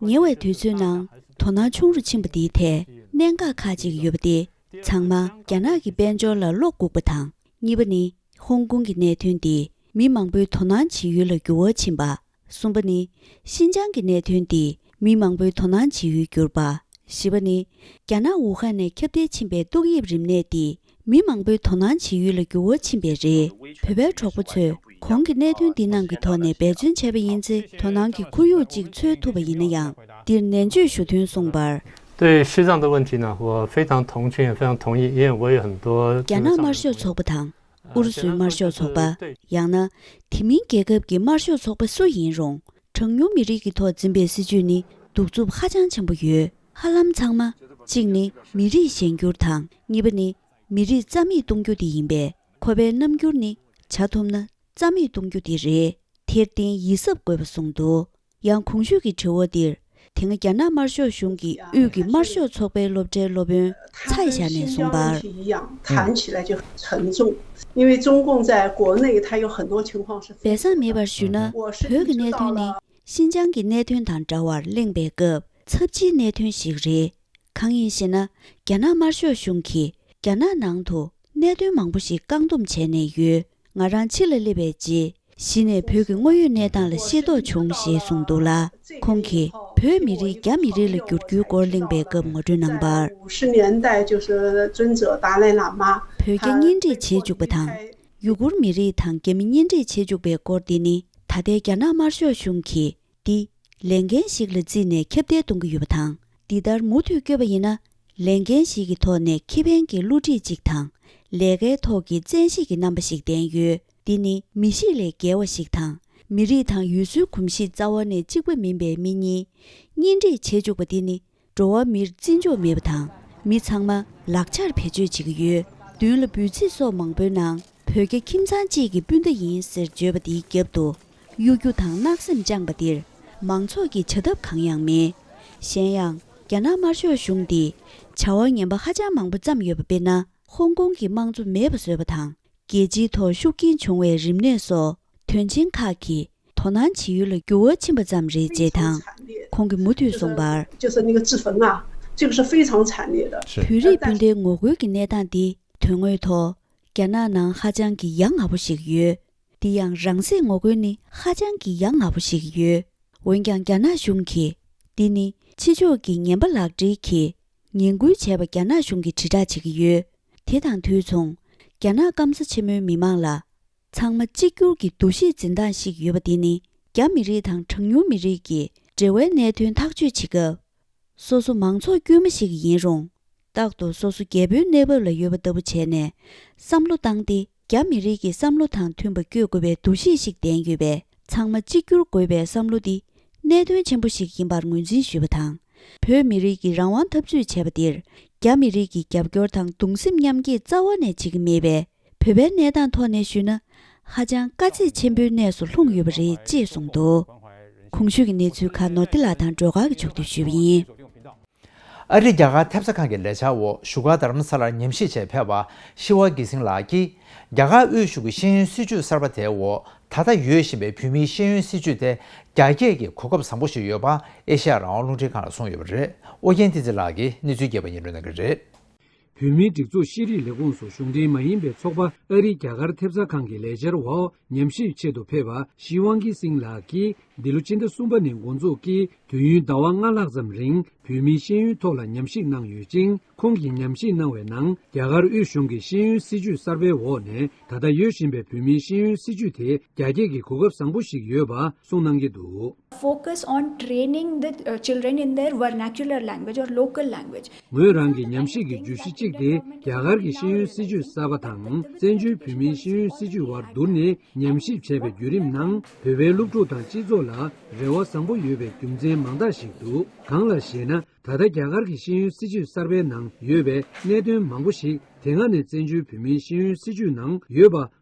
ཉེ་བའི་དུས་ཚོད་ནང་དོ་སྣང་ཆུང་རུ་ཕྱིན་པ་འདིའི་ཐད་གནད་འགག་ཁག་ཅིག་ཡོད་པ་སྟེ། ཚང་མ་རྒྱ་ནག་གི་དཔལ་འབྱོར་ལ་བློ་འགུག་པ་དང་། གཉིས་པ་ནི། ཧོང་ཀོང་གི་གནད་དོན་འདིས་མི་མང་པོའི་དོ་སྣང་བྱེད་ཡུལ་ལ་འགྱུར་བ་ཕྱིན་པ། གསུམ་པ་ནི། ཤིན་ཅང་གི་གནད་དོན་འདིས་མི་མང་པོའི་དོ་སྣང་བྱེད་ཡུལ་གྱུར་པ། བཞི་པ་ནི། རྒྱ་ནག་ཝུ་ཧན་ནས་ཁྱབ་གདལ་ཕྱིན་པའི་ཏོག་དབྱིབས་རིམས་ནད་འདིས་མི་མང་པོའི་དོ་སྣང་བྱེད་ཡུལ་ལ་འགྱུར་བ་ཕྱིན་པས་རེད། བོད་པའི་གྲོགས་པོ་ཚོས་གོང་གི་གནད་དོན་འདི་རྣམས་ཀྱི་ཐོག་ནས་འབད་བརྩོན་བྱས་པ་ཡིན་ཚེ། དོ་སྣང་གི་ཁོར་ཡུག་ཅིག་འཚོལ་ཐུབ་པ་ཡིན་ན་ཡང་། འདིར་ནན་བརྗོད་ཞུ་དོན་གསུངས་པར། 对西藏的问题呢，我非常同情，也非常同意，因为我有很多 རྒྱ་ནག་དམར་ཤོག་ཚོགས་པ་དང་། ཨུ་རུ་སུའི་དམར་ཤོག་ཚོགས་པ། ཡང་ན་དེ་མིན་རྒྱལ་ཁབ་ཀྱི་དམར་ཤོག་ཚོགས་པ་སུ་ཡིན་རུང་། གྲངས་ཉུང་མི་རིགས་ཀྱི་ཐོག་འཛིན་པའི་སྲིད་བྱུས་ནི་གདུག་རྩུབ་ཧ་ཅང་ཆེན་པོ་ཡོད། ཧ་ལམ་ཚང་མ། གཅིག་ནི་མི་རིགས་གཞན་སྒྱུར་དང་། གཉིས་པ་ནི་མི་རིགས་རྩ་མེད་གཏོང་རྒྱུ་དེ་ཡིན་པས། ཁོ་པའི་རྣམ་འགྱུར་ནི་བྱ་ཐུབ་ན་རྩ་མེད་གཏོང་རྒྱུ་དེ་རེད། དེར་བརྟེན་ཡིད་གཟབ་དགོས་པ་གསུངས་འདུག་ཡང་གོང་ཞུས་ཀྱི་དྲི་བ་འདིར། དེ་སྔ་རྒྱ་ནག་དམར་ཤོག་གཞུང་གི་དབུས་ཀྱི་དམར་ཤོག་ཚོགས་པའི་སློབ་གྲྭའི་སློབ་དཔོན་ཚའེ་ཞ་ནས་གསུངས་པར། 谈起来就很沉重，因为中共在国内它有很多情况是 སྦས་གསང་མེད་པར་ཞུས་ན། བོད་ཀྱི་གནད་དོན་ནི་ཤིན་ཅང་གི་གནད་དོན་དང་འདྲ་བར་གླེང་པའི་སྐབས་ཚབས་ཆེའི་གནད་དོན་ཞིག་རེད། གང་ཡིན་ཞེ་ན། རྒྱ་ནག་དམར་ཤོག་གཞུང་གིས་རྒྱ་ནག་ནང་དུ་གནད་དོན་མང་པོ་ཞིག་བཀག་སྡོམ་བྱས་ནས་ཡོད། ང་རང་ཕྱི་ལ་སླེབས་པའི་རྗེས། གཞི་ནས་བོད་ཀྱི་དངོས་ཡོད་གནས་སྟངས་ལ་ཤེས་རྟོགས་བྱུང་ཞེས་གསུངས་འདུག་ལ། ཁོང་གིས་བོད་མི་རིགས་རྒྱ་མི་རིགས་ལ་བསྒྱུར་རྒྱུའི་སྐོར་གླེང་པའི་སྐབས་ངོ་སྤྲོད་གནང་བར། 五十年代就是尊者达赖喇嘛 བོད་རྒྱ་གཉེན་སྒྲིག་བྱེད་བཅུག་པ་དང་། ཡུ་གུར་མི་རིགས་དང་རྒྱ་མི་གཉེན་སྒྲིག་བྱེད་བཅུག་པའི་སྐོར་འདི་ནི། ད་ལྟའི་རྒྱ་ནག་དམར་ཤོག་གཞུང་གིས་འདི་ལས་འགན་ཞིག་ལ་བརྩིས་ནས་ཁྱབ་གདལ་གཏོང་གི་ཡོད་པ་དང་། འདི་ལྟར་མུ་མཐུད་བསྐྱོད་པ་ཡིན་ན། ལས་འགན་ཞིག་གི་ཐོག་ནས་ཁེ་ཕན་གྱི་བསླུ་བྲིད་ཅིག་དང་། ལས་ཀའི་ཐོག་གི་བཙན་ཤེད་ཀྱི་རྣམ་པ་ཞིག་ལྡན་ཡོད། འདི་ནི་མི་གཤིས་ལས་བརྒལ་བ་ཞིག་དང་། མི་རིགས་དང་ཡུལ་སྲོལ་གོམས་གཤིས་རྩ་བ་ནས་གཅིག་པ་མིན་པའི་མི་གཉིས་གཉེན་སྒྲིག་བྱེད་བཅུག་པ་འདི་ནི། འགྲོ་བ་མིར་བརྩི་འཇོག་མེད་པ་དང་། མི་ཚང་མ་ལག་ཆར་བེད་སྤྱོད་བྱེད་ཀྱི་ཡོད། མདུན་ལ་འབོད་ཚིག་སོགས་མང་པོའི་ནང་བོད་རྒྱ་ཁྱིམ་ཚང་གཅིག་གི་སྤུན་ཟླ་ཡིན་ཟེར་བརྗོད་པ་འདིའི་རྒྱབ་ཏུ། གཡོ་སྒྱུ་དང་བརྣག་སེམས་བཅངས་པ་འདིར་མང་ཚོགས་ཀྱིས་བྱ་ཐབས་གང་ཡང་མེད། གཞན་ཡང་། རྒྱ་ནག་དམར་ཤོག་གཞུང་འདིས་བྱ་བ་ངན་པ་ཧ་ཅང་མང་པོ་བརྩམས་ཡོད་པ་དཔེར་ན། ཧོང་ཀོང་གི་དམངས་གཙོ་མེད་པ་བཟོས་པ་དང་། རྒྱལ་སྤྱིའི་ཐོག་ཤུགས་རྐྱེན་བྱུང་བའི་རིམས་ནད་སོགས་དོན་ཆེན་ཁག་གི་དོ་སྣང་བྱེད་ཡུལ་ལ་འགྱུར་བ་ཕྱིན་པ་ཙམ་རེད་ཅེས་དང་། ཁོང་གིས་མུ་མཐུད་གསུངས་པར། 就是那个自焚啊，这个是非常惨烈的。 བོད་རིགས་སྤུན་ཟླའི་ངོ་རྒོལ་གྱི་གནས་སྟངས་འདི་དོན་དངོས་ཐོག་རྒྱ་ནག་ནང་ཧ་ཅང་གི་ཡ་ང་པོ་ཞིག་ཡོད། འདི་ཡང་རང་སྲེག་ངོ་རྒོལ་ནི་ཧ་ཅང་གི་ཡ་ང་པོ་ཞིག་ཡོད། འོན་ཀྱང་རྒྱ་ནག་གཞུང་གིས་འདི་ནི་ཕྱི་ཕྱོགས་ཀྱི་ངན་པ་ལག་སྦྲེལ་གྱིས་ངན་སྐུལ་བྱས་པ་རྒྱ་ནག་གཞུང་གིས་དྲིལ་བསྒྲགས་བྱེད་ཀྱི་ཡོད། དེ་དང་དུས་མཚུངས། རྒྱ་ནག་སྐམ་ས་ཆེན་མོའི་མི་མང་ལ། ཚང་མ་གཅིག་གྱུར་གྱི་འདུ་ཤེས་འཛིན་སྟངས་ཤིག་ཡོད་པ་འདི་ནི། རྒྱ་མི་རིགས་དང་གྲངས་ཉུང་མི་རིགས་ཀྱི་འབྲེལ་བའི་གནད་དོན་ཐག་གཅོད་བྱེད་སྐབས། སོ་སོ་མང་ཚོགས་དཀྱུས་མ་ཞིག་ཡིན་རུང་། རྟག་ཏུ་སོ་སོ་རྒྱལ་པོའི་གནས་བབ་ལ་ཡོད་པ་ལྟ་བུ་བྱས་ནས། བསམ་བློ་བཏང་སྟེ། རྒྱ་མི་རིགས་ཀྱི་བསམ་བློ་དང་མཐུན་པ་བསྐྱོད་དགོས་པའི་འདུ་ཤེས་ཤིག་ལྡན་ཡོད་པས། ཚང་མ་གཅིག་གྱུར་དགོས་པའི་བསམ་བློ་འདི་གནད་དོན་ཆེན་པོ་ཞིག་ཡིན་པར་ངོས་འཛིན་ཞུས་པ་དང་། བོད་མི་རིགས་ཀྱི་རང་དབང་འཐབ་རྩོད་བྱས་པ་འདིར། རྒྱ་མི་རིགས་ཀྱི་རྒྱབ་སྐྱོར་དང་གདུང་སེམས་མཉམ་སྐྱེད་རྩ་བ་ནས་བྱེད་ཀྱི་མེད་པས། བོད་པའི་གནས་སྟངས་ཐོག་ནས་ཞུས་ན། ཧ་ཅང་དཀའ་ཚེགས་ཆེན་པོའི་གནས་སུ་ལྷུང་ཡོད་པ་རེད་ཅེས་གསུངས་འདུག་གོང་ཞུས་ཀྱི་གནས་ཚུལ་ཁག་ནོར་བདེ་ལགས་དང་སྒྲོལ་དཀར་གྱིས་ཕྱོགས་བསྡུས་ཞུས་པ་ཡིན། ཨ་རིའི་རྒྱ་གར་ཐེབས་རྩ་ཁང་གི་ལས་འཆར་འོག་བཞུགས་སྒར་རྡ་རམ་ས་ལར་ཉམས་ཞིབ་ཆེད་ཕེབས་པ་ཤི་ཝ་གི་སིང་ལགས་ཀྱིས། རྒྱ་གར་དབུས་གཞུང་གི་ཤེས་ཡོན་སྲིད་བྱུས་གསར་པ་དེའི་འོག་ད་ལྟ་ཡོད་བཞིན་པའི་བོད་མིའི་ཤེས་ཡོན་སྲིད་བྱུས་དེ་རྒྱ་སྐྱེད་ཀྱི་གོ་སྐབས་བཟང་པོ་ཞིག་ཡོད་པ་ཨེ་ཤ་ཡ་རང་དབང་རླུང་འཕྲིན་ཁང་ལ་གསུངས་ཡོད་པ་རེད། ཨོ་རྒྱན་བསྟན་འཛིན་ལགས་ཀྱིས་གནས་ཚུལ་རྒྱས་པ་སྙན་སྒྲོན་གནང་གི་རེད། བོད་མིའི་སྒྲིག་འཛུགས་ཤེས་རིག་ལས་ཁུངས་སུ་གཞུང་འབྲེལ་མ་ཡིན་པའི་ཚོགས་པ་ཨ་རིའི་རྒྱ་གར་ཐེབས་རྩ་ཁང་གི་ལས་འཆར་འོག་ཉམས་ཞིབ་ཆེད་དུ་ཕེབས་པ་ཤི་ཝང་གི་སིང་ལགས་ཀྱིས། འདི་ལོ་སྤྱི་ཟླ་གསུམ་པ་ནས་འགོ་འཛུགས་ཀྱིས་དུས་ཡུན་ཟླ་བ་ལྔ་ལྷག་ཙམ་རིང་བོད་མིའི་ཤེས་ཡོན་ཐོག་ལ་ཉམས་ཞིབ་གནང་ཡོད་ཅིང་། ཁོང་གིས་ཉམས་ཞིབ་གནང་བའི་ནང་རྒྱ་གར་དབུས་གཞུང་གི་ཤེས་ཡོན་སྲིད་བྱུས་གསར་པའི་འོག་ནས་ད་ལྟ་ཡོད་བཞིན་པའི་བོད་མིའི་ཤེས་ཡོན་སྲིད་བྱུས་དེ་རྒྱ་སྐྱེད་ཀྱི་གོ་སྐབས་བཟང་པོ་ཞིག་ཡོད་པ་གསུངས་གནང་གི་འདུག། Focus on training the uh, children in their vernacular language or local language. ངོས་རང་གི་ཉམས་ཞིབ་ཀྱི་བརྗོད་གཞི་གཅིག་དེ་རྒྱ་གར་གྱི་ཤེས་ཡོན་སྲིད་བྱུས་གསར་པ་དང་བཙན་བྱོལ་བོད་མིའི་ཤེས་ཡོན་སྲིད་བྱུས་དབར་བསྡུར་ནས་ཉམས་ཞིབ་བྱས་པའི་བརྒྱུད་རིམ་ནང་བོད་པའི་སློབ་ཕྲུག་དང་སྤྱི་ཚོགས་ལ་རེ་བ་བཟང་པོ་ཡོད་པའི་རྒྱུ་མཚན་མང་དག་ཞིག་འདུག། གང་ལགས་ཤེ་ན། ད་ལྟ་རྒྱ་གར་གྱི་ཤེས་ཡོན་སྲིད་བྱུས་གསར་པའི་ནང་ཡོད་པའི་གནད་དོན་མང་པོ་ཞིག་དེ་སྔ་ནས་བཙན་བྱོལ་བོད་མིའི་ཤེས་ཡོན་སྲིད་བྱུས་ནང་ཡོད་པ་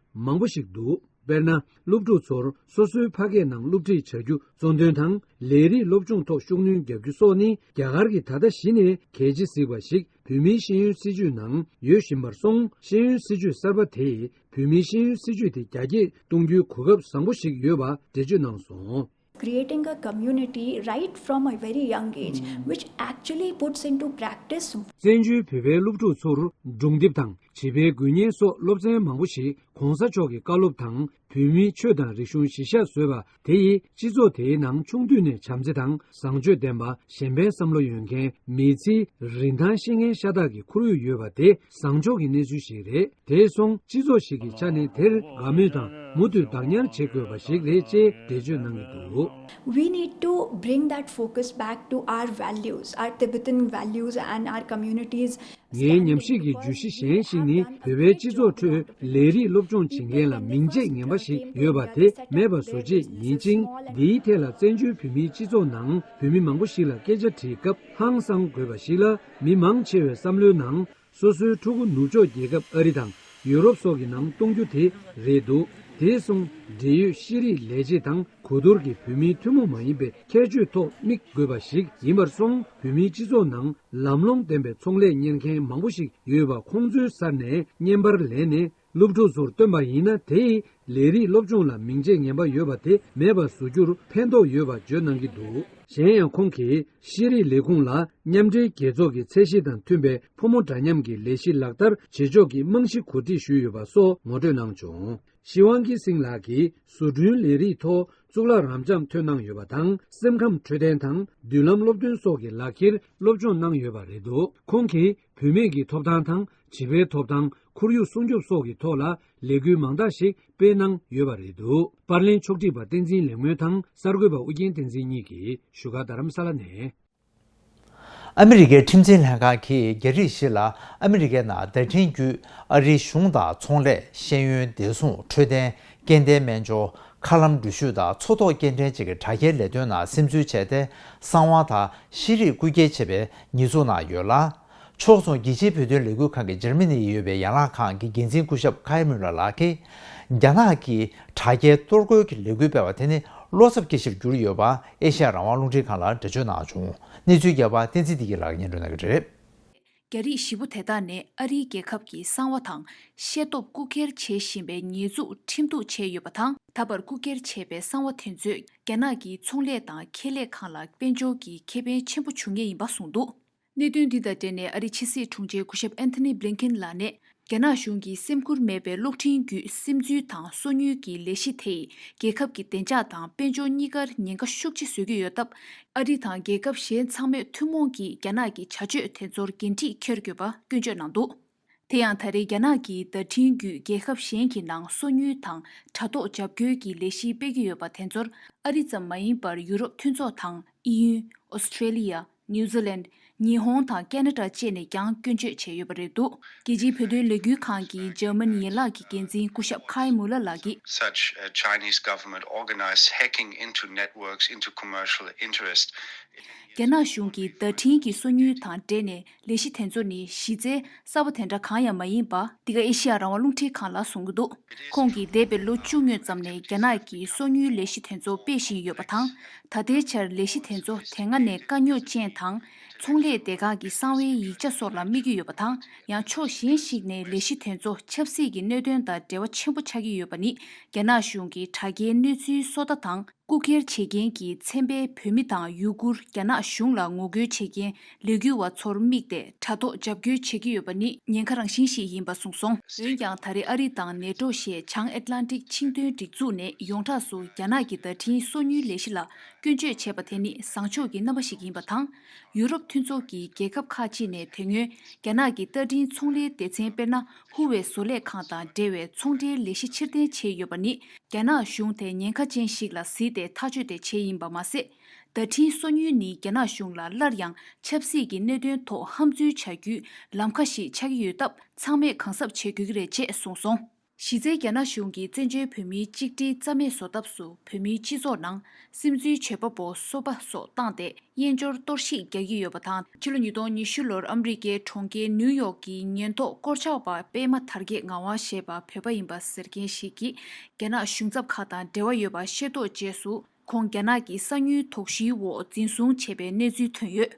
མང་པོ་ཞིག་འདུག། དཔེར་ན། སློབ་ཕྲུག་ཚོར་སོ་སོའི་ཕ་སྐད་ནང་སློབ་ཁྲིད་བྱ་རྒྱུ་གཙོ་འདོན་དང་། ལས་རིགས་སློབ་སྦྱོང་ཐོག་ཤུགས་སྣོན་རྒྱག་རྒྱུ་སོགས་ནི་རྒྱ་གར་གྱི་ད་ལྟ་གཞི་ནས་གལ་ཆེ་གཟིགས་པ་ཞིག་བོད་མིའི་ཤེས་ཡོན་སྲིད་བྱུས་ནང་ཡོད་བཞིན་པར་སོང་། ཤེས་ཡོན་སྲིད་བྱུས་གསར་པ་དེས་བོད་མིའི་ཤེས་ཡོན་སྲིད་བྱུས་དེ་རྒྱ་སྐྱེད་གཏོང་རྒྱུའི་གོ་སྐབས་བཟང་པོ་ཞིག་ཡོད་པ་འགྲེལ་བརྗོད་གནང་སོང་། Creating a community right from a very young age, which actually puts into practice. བཙན་བྱོལ་བོད་པའི་སློབ་ཕྲུག་ཚོར་སྒྲུང་དེབ་དང་བྱིས་པའི་འགུལ་བརྙན་སོགས་སློབ་ཚན་མང་པོ་ཞིག་གོང་ས་མཆོག་གི་བཀའ་སློབ་དང་བོད་མིའི་ཆོས་དང་རིག་གཞུང་གཞིར་བཞག་བཟོས་པ་དེ་ཡིས་སྤྱི་ཚོགས་དེའི་ནང་ཆུང་དུས་ནས་བྱམས་བརྩེ་དང་བཟང་སྤྱོད་ལྡན་པ། གཞན་ཕན་བསམ་བློ་ཡོད་མཁན། མི་ཚེའི་རིན་ཐང་ཤེས་མཁན་ཤ་སྟག་གི་ཁོར་ཡུག་ཡོད་པ་དེ་བཟང་ཕྱོགས་ཀྱི་གནས་ཚུལ་ཞིག་རེད། དེ་སོང་སྤྱི་ཚོགས་ཤིག་གི་ཆ་ནས་དེར་དགའ་མོས་དང་མུ་མཐུད་བདག་ཉར་བྱེད་དགོས་པ་ཞིག་རེད་ཅེས་འགྲེལ་བརྗོད་གནང་གི་འདུག། We need to bring that focus back to our values, our Tibetan values and our communities. ངའི་ཉམས་ཞིབ་ཀྱི་བརྗོད་གཞི་གཞན་ཞིག་ནི་བོད་པའི་སྤྱི་ཚོགས་ཁྲོད་ལས་རིགས་སློབ་སྦྱོང་བྱེད་མཁན་ལ་མིང་རྗེས་ངན་པ་ཞིག་ཡོད་པ་དེ་མེད་པ་བཟོ་ཆེད་ཡིན་ཅིང་། འདིའི་ཐད་ལ་བཙན་བྱོལ་བོད་མིའི་སྤྱི་ཚོགས་ནང་བོད་མི་མང་པོ་ཞིག་ལ་སྐད་ཆ་དྲིས་སྐབས་ཧང་སང་དགོས་པ་ཞིག་ལ། མི་མང་ཆེ་བའི་བསམ་བློའི་ནང་སོ་སོའི་ཕྲུ་གུ་ནུབ་ཕྱོགས་རྒྱལ་ཁབ་ཨ་རི་དང་ཡུ་རོབ་སོགས་ཀྱི་ནང་གཏོང་རྒྱུ་དེ་རེད་འདུག། དེ་སོང་འབྲེལ་ཡོད་ཤེས་རིག་ལས་བྱེད་དང་གོ་བསྡུར་གྱི་བོད་མིའི་ཐུན་མོང་མ་ཡིན་པའི་ཁྱད་ཆོས་ཐོག་དམིགས་དགོས་པ་ཞིག་ཡིན་པར་སོང་། བོད་མིའི་སྤྱི་ཚོགས་ནང་ལམ་ལྷོང་ལྡན་པའི་ཚོང་ལས་གཉེར་མཁན་མང་པོ་ཞིག་ཡོད་པ་ཁོང་ཚོའི་སར་ནས་བརྙན་པར་ལེན་ནས་སློབ་ཕྲུག་ཚོར་སྟོན་པ་ཡིན་ན། དེ་ཡིས་ལས་རིགས་སློབ་སྦྱོང་ལ་མིང་རྗེས་ངན་པ་ཡོད་པ་དེ་མེད་པ་བཟོ་རྒྱུར་ཕན་ཐོགས་ཡོད་པ་བརྗོད་གནང་གི་འདུག། གཞན་ཡང་ཁོང་གིས་ཤེས་རིག་ལས་ཁུངས་ལ་མཉམ་འབྲེལ་རྒྱལ་ཚོགས་ཀྱི་ཚད་གཞི་དང་མཐུན་པའི་ཕོ་མོ་འདྲ་མཉམ་གྱི་ལས་གཞི་ལག་བསྟར་བྱེད་ཕྱོགས་ཀྱི་རྨང་གཞི་གོ་སྒྲིག་ཞུས་ཡོད་པ་སོགས་ངོ་སྤྲོད་གནང་བྱུང་། ཤི་ཝང་ཀི་སིང་ལགས་ཀྱིས་བཟོ་སྐྲུན་ལས་རིགས་ཐོག་གཙུག་ལག་རབ་འབྱམས་ཐོན་གནང་ཡོད་པ་དང་། སེམས་ཁམས་འཕྲོད་བསྟེན་དང་མདུན་ལམ་སློབ་སྟོན་སོགས་ཀྱི་ལག་ཁྱེར་སློབ་སྦྱོང་གནང་ཡོད་པ་རེད་འདུག། ཁོང་གིས་བུད་མེད་ཀྱི་ཐོབ་ཐང་དང་བྱིས་པའི་ཐོབ་ཐང་། ཁོར་ཡུག་སྲུང་སྐྱོབ་སོགས་ཀྱི་ཐོག་ལ་ལས་འགུལ་མང་དག་ཞིག་སྤེལ་གནང་ཡོད་པ་རེད་འདུག། པར་ལེན་ཕྱོགས་སྒྲིག་པ་བསྟན་འཛིན་ལེགས་སྨོན་དང་གསར་འགོད་པ་ཨུ་རྒྱན་བསྟན་འཛིན་གཉིས་ཀྱིས་བཞུགས་སྒར་རྡ་རམ་ས་ལ་ནས། ཨ་མི་རི་ཀའི་ཁྲིམས་འཛིན་ལྷན་ཁང་གིས་རྒྱ་རིགས་བཞི་ལ་ཨ་མི་རི་ཀའི་ནང་བརྡ་འཕྲིན་བརྒྱུད་ཨ་རིའི་གཞུང་དང་ཚོང་ལས། ཤེས་ཡོན། བདེ་སྲུང་། འཕྲོད་བསྟེན། སྐྱེ་ལྡན་སྨན་སྦྱོར། མཁའ་ལམ་འགྲུལ་བཞུད་དང་མཚོ་ཐོག་སྐྱེལ་འདྲེན་བཅས་ཀྱི་དྲ་རྒྱའི་ལས་དོན་ནང་སིམ་འཛུལ་བྱས་ཏེ། གསང་བ་དང་ཤེས་རིག་རྐུ་འཁྱེར་བྱས་པའི་ཉེས་འཛུགས་གནང་ཡོད་ལ། ཕྱོགས་མཚུངས་རྒྱལ་སྤྱིའི་བོད་དོན་ལས་འགུལ་ཁང་གི་འཇར་མ་ནིའི་ཡོད་པའི་ཡན་ལག་ཁང་གི་འགན་འཛིན་སྐུ་ཞབས་ཁའི་མུ་ལ་ལགས་ཀྱིས། རྒྱ་ནག་གིས་དྲ་རྒྱའི་གཏོར་རྒོལ་གྱི་ལས་འགུལ་སྤེལ་བ་དེ་ནི་བློ་འཚབ་སྐྱེ་གཞིར་གྱུར་ཡོད་པ་ཨེ་ཤ་ཡ་རང་དབང་རླུང་འཕྲིན་ཁང་ལ་འགྲེལ་བརྗོད་གནང་བྱུང་། གནས་ཚུལ་རྒྱས་པ་བསྟན་འཛིན་བདེ་སྐྱིད་ལགས་ཀྱིས་སྙན་སྒྲོན་གནང་གི་རེད། རྒྱ་རིགས་བཞི་པོ་དེ་དག་ནས་ཨ་རིའི་རྒྱལ་ཁབ་ཀྱི་གསང་བ་དང་ཤེས་སྟོབས་རྐུ་འཁྱེར་བྱེད་བཞིན་པའི་ཉེས་འཛུགས་ཁྲིམས་གཏུག་བྱས་ཡོད་པ་དང་། ད་བར་རྐུ་འཁྱེར་བྱས་པའི་གསང་བ་དེ་ཚོས་རྒྱ་ནག་གི་ཚོང་ལས་དང་ཁེ་ལས་ཁང་ལ་དཔལ་འབྱོར་གྱི་ཁེ་ཕན་ཆེན་པོ་བྱུང་ངེས་ཡིན་པ་གསུངས་འདུག། གནད་དོན་འདི་དང་འབྲེལ་ནས་ཨ་རིའི་ཕྱི་སྲིད་དྲུང་ཆེ་སྐུ་ཞབས་ཨན་ཐོ་ནི་བྷི་ལིན་ཁིན་ལགས་ནས། རྒྱ་ནག་གཞུང་གིས་སེམས་ཁུར་མེད་པའི་གློག་འཕྲིན་བརྒྱུད་སིམ་འཛུལ་དང་སོ་ཉུལ་གྱི་ལས་གཞི་དེ་ཡིས་རྒྱལ་ཁབ་ཀྱི་བདེ་འཇགས་དང་དཔལ་འབྱོར་གཉིས་ཀར་ཉེན་ཁ་ཤུགས་ཆེ་བཟོ་གི་ཡོད་སྟབས། ཨ་རི་དང་རྒྱལ་ཁབ་གཞན་ཚང་མས་ཐུན་མོང་གིས་རྒྱ་ནག་གི་བྱ་སྤྱོད་དེ་ཚོར་འགན་འཁྲི་འཁྱེར་དགོས་པ་སྐྱོན་བརྗོད་གནང་འདུག། དེ་ཡང་ད་རེས་རྒྱ་ནག་གིས་བརྡ་འཕྲིན་བརྒྱུད་རྒྱལ་ཁབ་གཞན་གྱི་ནང་སོ་ཉུལ་དང་དྲ་ཐོག་འཇབ་རྒོལ་གྱི་ལས་གཞི་སྤེལ་གྱི་ཡོད་པ་དེ་ཚོར་ཨ་རི་ཙམ་མ་ཡིན་པར་ཡུ་རོབ་མཐུན་ཚོགས་དང་། དབྱིན་ཡུལ། ཨོ་སི་ཁྲེ་ལི་ཡ། ནིའུ་ཛི་ལན། ཉི་ཧོང་དང་ཁེ་ན་ཌ་བཅས་ནས་ཀྱང་སྐྱོན་བརྗོད་བྱས་ཡོད་པ་རེད་འདུག། རྒྱལ་སྤྱིའི་བོད་དོན་ལས་འགུལ་ཁང་གི་འཇར་མ་ནི་ཡན་ལག་གི་འགན་འཛིན་སྐུ་ཞབས་ཁའི་མུ་ལ་ལགས་ཀྱིས། Such uh, Chinese government organized hacking into networks, into commercial interest. རྒྱ་ནག་གཞུང་གིས་བརྡ་འཕྲིན་གྱི་སོ་ཉུལ་དང་འབྲེལ་ནས་ལས་གཞི་དེ་ཚོ་ནི་གཞི་རྩའི་གསར་པ་དེ་འདྲ་གང་ཡང་མ་ཡིན་པ། འདི་ག་ཨེ་ཤེ་ཡ་རང་དབང་རླུང་འཕྲིན་ཁང་ལ་གསུང་གི་འདུག། ཁོང་གིས་འདས་པའི་ལོ་བཅུ་སྔོན་ཙམ་ནས་རྒྱ་ནག་གིས་སོ་ཉུལ་ལས་གཞི་དེ་ཚོ་སྤེལ་བཞིན་ཡོད་པ་དང་། ད་ལྟའི་ཆར་ལས་གཞི་དེ་ཚོ་དེ་སྔ་ནས་དཀའ་རྙོག་ཅན་དང་། ཚོང་ལས་སྡེ་ཁག་གི་གསང་བའི་ཡིག་ཆ་སོགས་ལ་དམིགས་ཀྱི་ཡོད་པ་དང་། ཡང་ཕྱོགས་གཞན་ཞིག་ནས་ལས་གཞི་དེ་ཚོ་ཆབ་སྲིད་ཀྱི་གནད་དོན་དང་འབྲེལ་བ་ཆེན་པོ་ཆགས་ཀྱི་ཡོད་པ་ནི། རྒྱ་ནག་གཞུང་གིས་དྲ་རྒྱའི་གནས་ཚུལ་བཟོ་ལྟ་དང་། རྐུ་འཁྱེར་བྱེད་མཁན་གྱི་ཚན་པའི་བོད་མི་དང་ཡུ་གུར་རྒྱ་ནག་གཞུང་ལ་ངོ་རྒོལ་བྱེད་མཁན་ལས་འགུལ་བ་ཚོར་དམིགས་ཏེ་དྲ་ཐོག་རྒྱབ་སྐྱོར་བྱེད་ཀྱི་ཡོད་པ་ནི་ཉེན་ཁ་རང་བཞིན་ཞིག་ཡིན་པ་གསུངས་སོང་། འོན་ཀྱང་ད་རེས་ཨ་རི་དང་ནེ་ཏོ་ཞེས་བྱང་ཨེཊ་ལན་ཊིག་ཆིངས་དོན་སྒྲིག་འཛུགས་ནས་ཡོངས་གྲགས་སུ་རྒྱ་ནག་གི་བརྡ་འཕྲིན་སོ་ཉུལ་ལས་གཞི་ལ་སྐྱོན་བརྗོད་བྱས་པ་དེ་ནི་བཟང་ཕྱོགས་ཀྱི་རྣམ་པ་ཞིག་ཡིན་པ་དང་། ཡུ་རོབ་མཐུན་ཚོགས་ཀྱི་རྒྱལ་ཁབ་ཁག་ཅིག་ནས་དེ་སྔོན་རྒྱ་ནག་གི་རྟ་མགྲིན་ཚོང་ལས་སྡེ་ཚན་དཔེར་ན་ཧུ་ཝེ་བཟོ་ལས་ཁང་དང་འབྲེལ་བའི་ཚོང་འབྲེལ་ལས་གཞི་ཕྱིར་འཐེན་བྱས་ཡོད་པ་ནི། རྒྱ་ནག་གཞུང་དེ་ཉེན་ཁ་ཅན་ཞིག་ལ་གཟིགས་ཏེ་ཐག་གཅོད་དེ་བྱས་ཡིན་པ་མ་ཟད། བརྡ་འཕྲིན་སོ་ཉུལ་ནི་རྒྱ་ནག་གཞུང་ལ་སླར་ཡང་ཆབ་སྲིད་ཀྱི་གནད་དོན་ཐོག་ཧམ་འཛུལ་བྱ་རྒྱུའི་ལམ་ཁ་ཞིག་ཆགས་ཀྱི་ཡོད་སྟབས་ཚང་མས་གང་གཟབ་བྱེད་དགོས་ཀྱི་རེད་ཅེས་གསུངས་སོང་། གཞི་རྩའི་རྒྱ་ནག་གཞུང་གིས་བཙན་བྱོལ་བོད་མིའི་གཅིག་སྒྲིལ་རྩ་མེད་བཟོ་ཐབས་སུ་བོད་མིའི་སྤྱི་ཚོགས་ནང་སིམ་འཛུལ་བྱེད་པ་པོ་སོ་པ་སོགས་བཏང་སྟེ། དབྱེན་སྦྱོར་གཏོར་བཤིག་རྒྱག་གི་ཡོད་པ་དང་། ཕྱི་ལོ་ཉིས་སྟོང་ཉི་ཤུ་ལོར་ཨ་མི་རི་ཀའི་གྲོང་ཁྱེར་ནིའུ་ཡོག་གི་ཉེན་རྟོག་སྐོར་ཆགས་པ་པད་མ་དར་རྒྱས་ངག་དབང་ཞེས་པ་བོད་པ་ཡིན་པ་ཟེར་མཁན་ཞིག་གིས་རྒྱ་ནག་གཞུང་ཚབ་ཁག་དང་འབྲེལ་བ་ཡོད་པ་ཤེས་རྟོགས་རྗེས་སུ་ཁོང་རྒྱ་ནག་གི་གསང་ཉུལ་དོགས་གཞིའི་འོག་འཛིན་བཟུང་བྱས་པའི་གནས་ཚུལ་ཐོན་ཡོད།